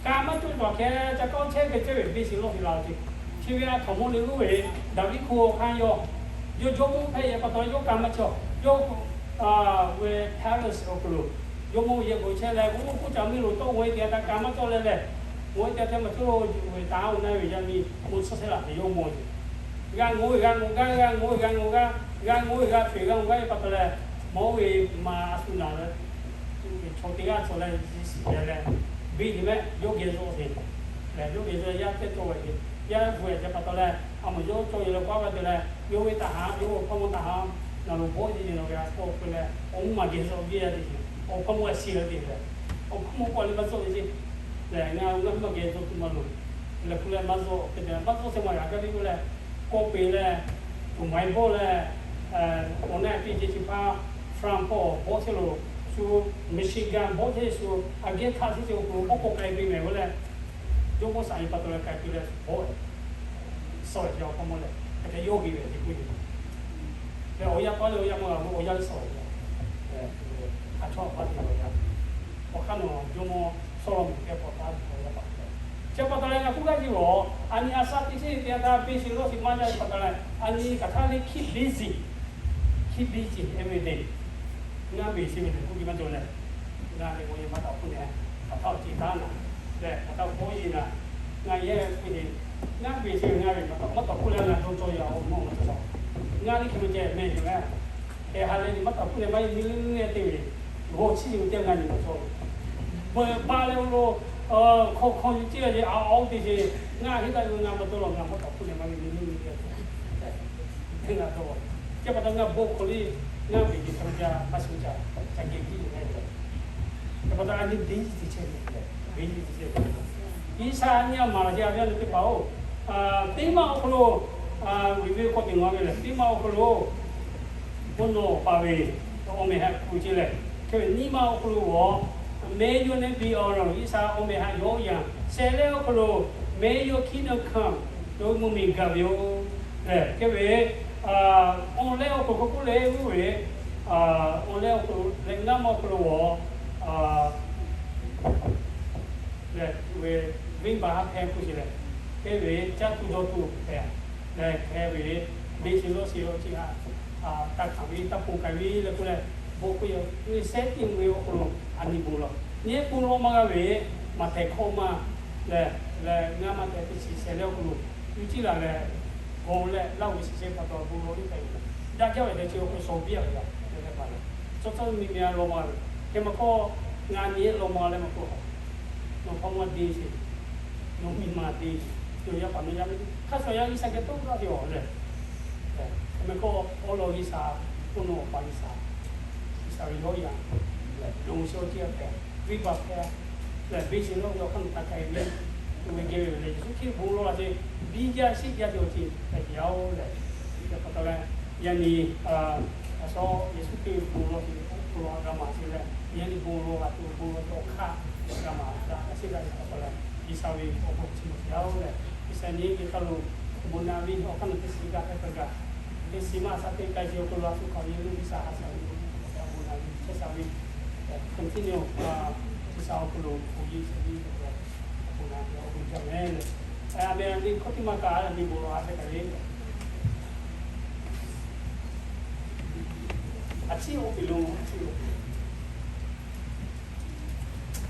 kaꞈ maˇ cawˇ cawˬ hkeh ca kawˇ chehˇ ve chehˇ ve beˬ sheˍ lawˇ sheˍ laˬ ce. Chi ve a hkaoˍmonˇ le g'uˇ ve Daˍviˆ hk'oˆ hk'aˇ yawˇ, yawˇ jawˇmawˇ hpehꞈ ve pa taw yawˇ kaꞈ maˇ cawˇ. Yawˇ ve palace awˬ hk'aw lo jawˇmawˇ yehˬ k'oˍ chehˇ leh, g'uˇ k'oˆ ca miˇ lo tawˆ g'awˬ e te htaˇ kaꞈ maˇ cawˇ leh lehˬ, g'awˬ e te htaˇ maˇ cawˇ lo ve taˍ oˬ na ve yaˇ miˇ mvuhˇ suhˉ shehˆ laˬ ve yawˇ mawˬ ce. G'a ngawˬ ve g'a ngawˬ gaˇ, g'a ngawˬ ve g'a ngawˬ gaˇ, g'a ngawˬ ve g'a hpehꞈ g'a ngawˬ gaˇ ve pa taw leh, mawˬ ve maˇ a shu naˬ leh, chaw teˇ g'aˇ cawˬ leh, Yeˍsuˆ geh leh, beˬ sheˍ mehˆ yawˇ geh zuhˆ te leh, yawˇ geh zuhˆ yaˇ teˇ cawˇ ve yaˇ bvuhꞈ ce pa taw leh, a mawˬ yawˇ cawˇ ve leh k'oˆ a ve te leh, yawˇ ve taˍ ha, yawˇ ve awˬ hpawˇ mawˇ taˍ ha, naˬ lo bawˆ ce ce nawˬ geh a k'oˆ k'oˆ leh, awˬ mvuhˇ maˬ geh zuhˆ ve yaˇ te ce, awˬ hpawˇ mawˇ a shiˍ leh te leh, awˬ hpawˇ mawˇ k'awꞈ leh maˇ zuhˆ ve ce. Lehˬ ngaˬ ngaˬ maˇ geh zuhˆ tuˬ maˇ loˬ. Lehˬ hk'u leh maˇ zuhˆ te te maˇ zuhˆ chehˇ maˇ g'a gaˇ ve k'oˆ leh, kawˆ peˬ leh, tuˬ maiˍ bawˆ leh, awˬ na piˇ ce chi hpaˇ France hpawˇ bawˆ chehˇ lo, shu Michigan bawˆ chehˇ shu, a geh htaˇ chehˇ ce awˬ hk'aw lo bawˆ k'awꞈ k'ai piˇ mehˍ k'oˆ leh, jawˇmawˇ shaˍ nyi pa taw leh k'ai piˇ leh bawˆ, suh ve awˬ hpawˇ mawˇ leh hk'e te yawˇ geh ve ce k'oˆ ve. Lehˬ awˬ yaˇ paˇ leh awˬ yaˇ maˇ g'a k'o awˬ yaˇ suh ve, a chawˇ a paˇ te awˬ yaˇ, awˬ hk'aˇ nawˬ jawˇmawˇ Sawˉlaꞈmonˍ kehˬ paw taˇ ve awˬ yaˇ paˇ te. Chi pa taw leh ngaˬ k'oˆ gaˇ ve lawˬ, a nyi a shaˉ teˇ sheˉ te a taˇ beˬ sheˍ lawˇ sheˍ maˇ jaˇ ve pa taw leh, a nyi hk'aˬ htaˇ liˇ keep busy, keep busy every day. Ngaˬ beˬ sheˍ ve lehˬ k'oˆ ve maˇ cawˬ leh, ngaˬ ve awˬ yehˬ maˇ taˍ hpfuhˇ leh, hk'aˬ htaˇ awˬ ceˬ taˉ naˍ, lehˬ hk'aˬ htaˇ awˬ hpawˇ yeˬ naˍ, ngaˬ yehˬ ve k'oˆ ve, ngaˬ beˬ sheˍ ve ngaˬ ve maˇ taˍ maˇ taˍ hpfuhˇ leh ngaˬ cawˇ cawˇ yaˇ awˬ mawˇ maˇ cawˬ. Ngaˬ liˇ hk'e ve ceh mehˬ cawˬ leh, hk'e ha leh nyi maˇ taˍ hpfuhˇ leh maˇ yeˬ nyi leh nyi te ve, g'awˬ chiˇ ve teˇ ngaˬ nyi maˇ cawˬ. Beuꞈ ba leh lo, hk'aw hk'aw nyi ciˇ ve ce a awˬ te ce, ngaˬ heˆ taˇ ve ngaˬ maˇ cawˇ lawˬ, ngaˬ maˇ taˍ hpfuhˇ leh maˇ yeˬ nyi leh nyi te ve, teˇ ngaˬ cawˬ. Chi pa taw ngaˬ bon hk'aw liˇ, ngaˬ beˬ ce ca ca maˇ shu ca, ca geh tiˉ yoˬ leh, chi pa taw a nyi beˬ sheˍ te chehˇ ve, beˬ sheˍ te chehˇ ve, G'uiˬsha nyi a maˍ laˬ ce a ve a nyi teˇ hpaˍ-oˬ, teˇ maˇ awˬ hk'aw lo, uiˍ ve k'awꞈ te ngaˬ ve lehˬ, teˇ maˇ awˬ hk'aw lo bon lawˬ paˍ ve awˬ mehˬ htaꞈ kuˬ ce lehˬ, hk'e ve nyiˇ maˇ awˬ hk'aw lo g'awˬ, may your name be honored, G'uiˬsha awˬ mehˬ htaꞈ yawˇ yanˍ shehˍ leh awˬ hk'aw lo may your kingdom come, yawˇ mvuhˇmiˬ gaˬ ve yoˬ. Lehˬ hk'e ve awˬ leh awˬ hk'aw lo k'oˆ leh g'uˇ ve, awˬ leh awˬ hk'aw lo leh ngaˇ maˇ awˬ hk'aw lo g'awˬ lehˬ, venˇbaˆ haˉ hpehˇ k'oˆ ce lehˬ, hk'e ve caˇ tuˬ dawˇ tuˬ hpehꞈ lehˬ, hk'e ve beˬ sheˍ lawˇ sheˍ awˬ ceuˬ htaꞈ taˇ hkanˍ ve taˇ ponˬ k'ai ve leh k'oˆ leh, bon k'oˆ ve sehˉ tiˇ ve awˬ hk'aw lo a nyi bon lawˬ, nyi bon lawˬ maˇ g'a ve, Maꞈhtehˍ hkawˇ maˇ lehˬ, leh ngaˇ maˇ tehꞈ teˇ chi shehˍ leh awˬ hk'aw lo yuˬ ciˇ laˬ leh, g'awˬ leh laˇ ve shiˍ shehˍ pa taw bon lawˬ liˇ hpehꞈ ve Daꞈ jaˇ ve hk'e chi awˬ hk'aw lo shawˍ biˇ a ve yaˇ leh hk'e pa leh, cawˇ cawˇ miˬ miˬ a law ma ve, hk'e maˇ k'oˆ, ngaˬ nyi law ma leh maˇ k'oˆ, nawˬ hpawˇ maˇ deˇ sheˍ, nawˬ miˬ ma deˇ sheˍ, nawˬ yaˇ paˍ nawˬ yaˇ miˇ hk'a shuˍ yaˇ G'uiˬsha geh tawˆ laˇ ve awˬ lehˬ, hk'e maˇ k'oˆ, awˬ lawn G'uiˬsha, k'oˆ nawˬ awˬ pa G'uiˬsha, G'uiˬsha ve yawˇ yaꞈ leh nawˬ hui chi awˬ ceuˬ hpehꞈ, venˇbaˆ hpehꞈ leh, biˇ sheˍ lawˇ ve awˬ hk'aˇ nawˬ htaꞈ k'ai ve, oˇ ve geh ve lehˬ, Yeˍsuˆ Hkriꞈ bon lawˬ la sheˍ, biˇ jaˇ sheˆ jaˇ ve awˬ ceuˬ hpehꞈ ve yoˬ lehˬ, hk'e pa taw leh, yaꞈ nyi a shaw Yeˍsuˆ Hkriꞈ ve bon lawˬ sheˍ, awˬ hk'aw lo a g'a maˍ sheˍ leh, yaꞈ nyi bon lawˬ la tuˬ bon lawˬ ve awˬ hk'aˇ g'a maˍ daꞈ sheˍ daꞈ ve pa taw leh, G'uiˬsha ve awˬ bon chi maˇ te a oˬ lehˬ, G'uiˬsha nyi ve hk'aˇ lo bon na ve awˬ hk'aˇ nawˬ teˇ shiˍ g'a hpehꞈ hpehꞈ gaˬ, teˇ shiˍ maˇ a shaꞈ teꞈ k'ai sheˍ awˬ hk'aw lo a shu hk'aˬ ve G'uiˬsha a shaꞈ ve bon na ve chehˇ sha ve, continue G'uiˬsha awˬ hk'aw lo bon yeˇ sheˍ ve awˬ bon na ve awˬ bon jaˇ mehˍ leh, a meh a nyi hkawˇ teˇ maˇ kaꞈ a nyi bon lawˬ a hpehꞈ kaꞈ ve, a ciˉ oˇ ve lo a ciˉ lo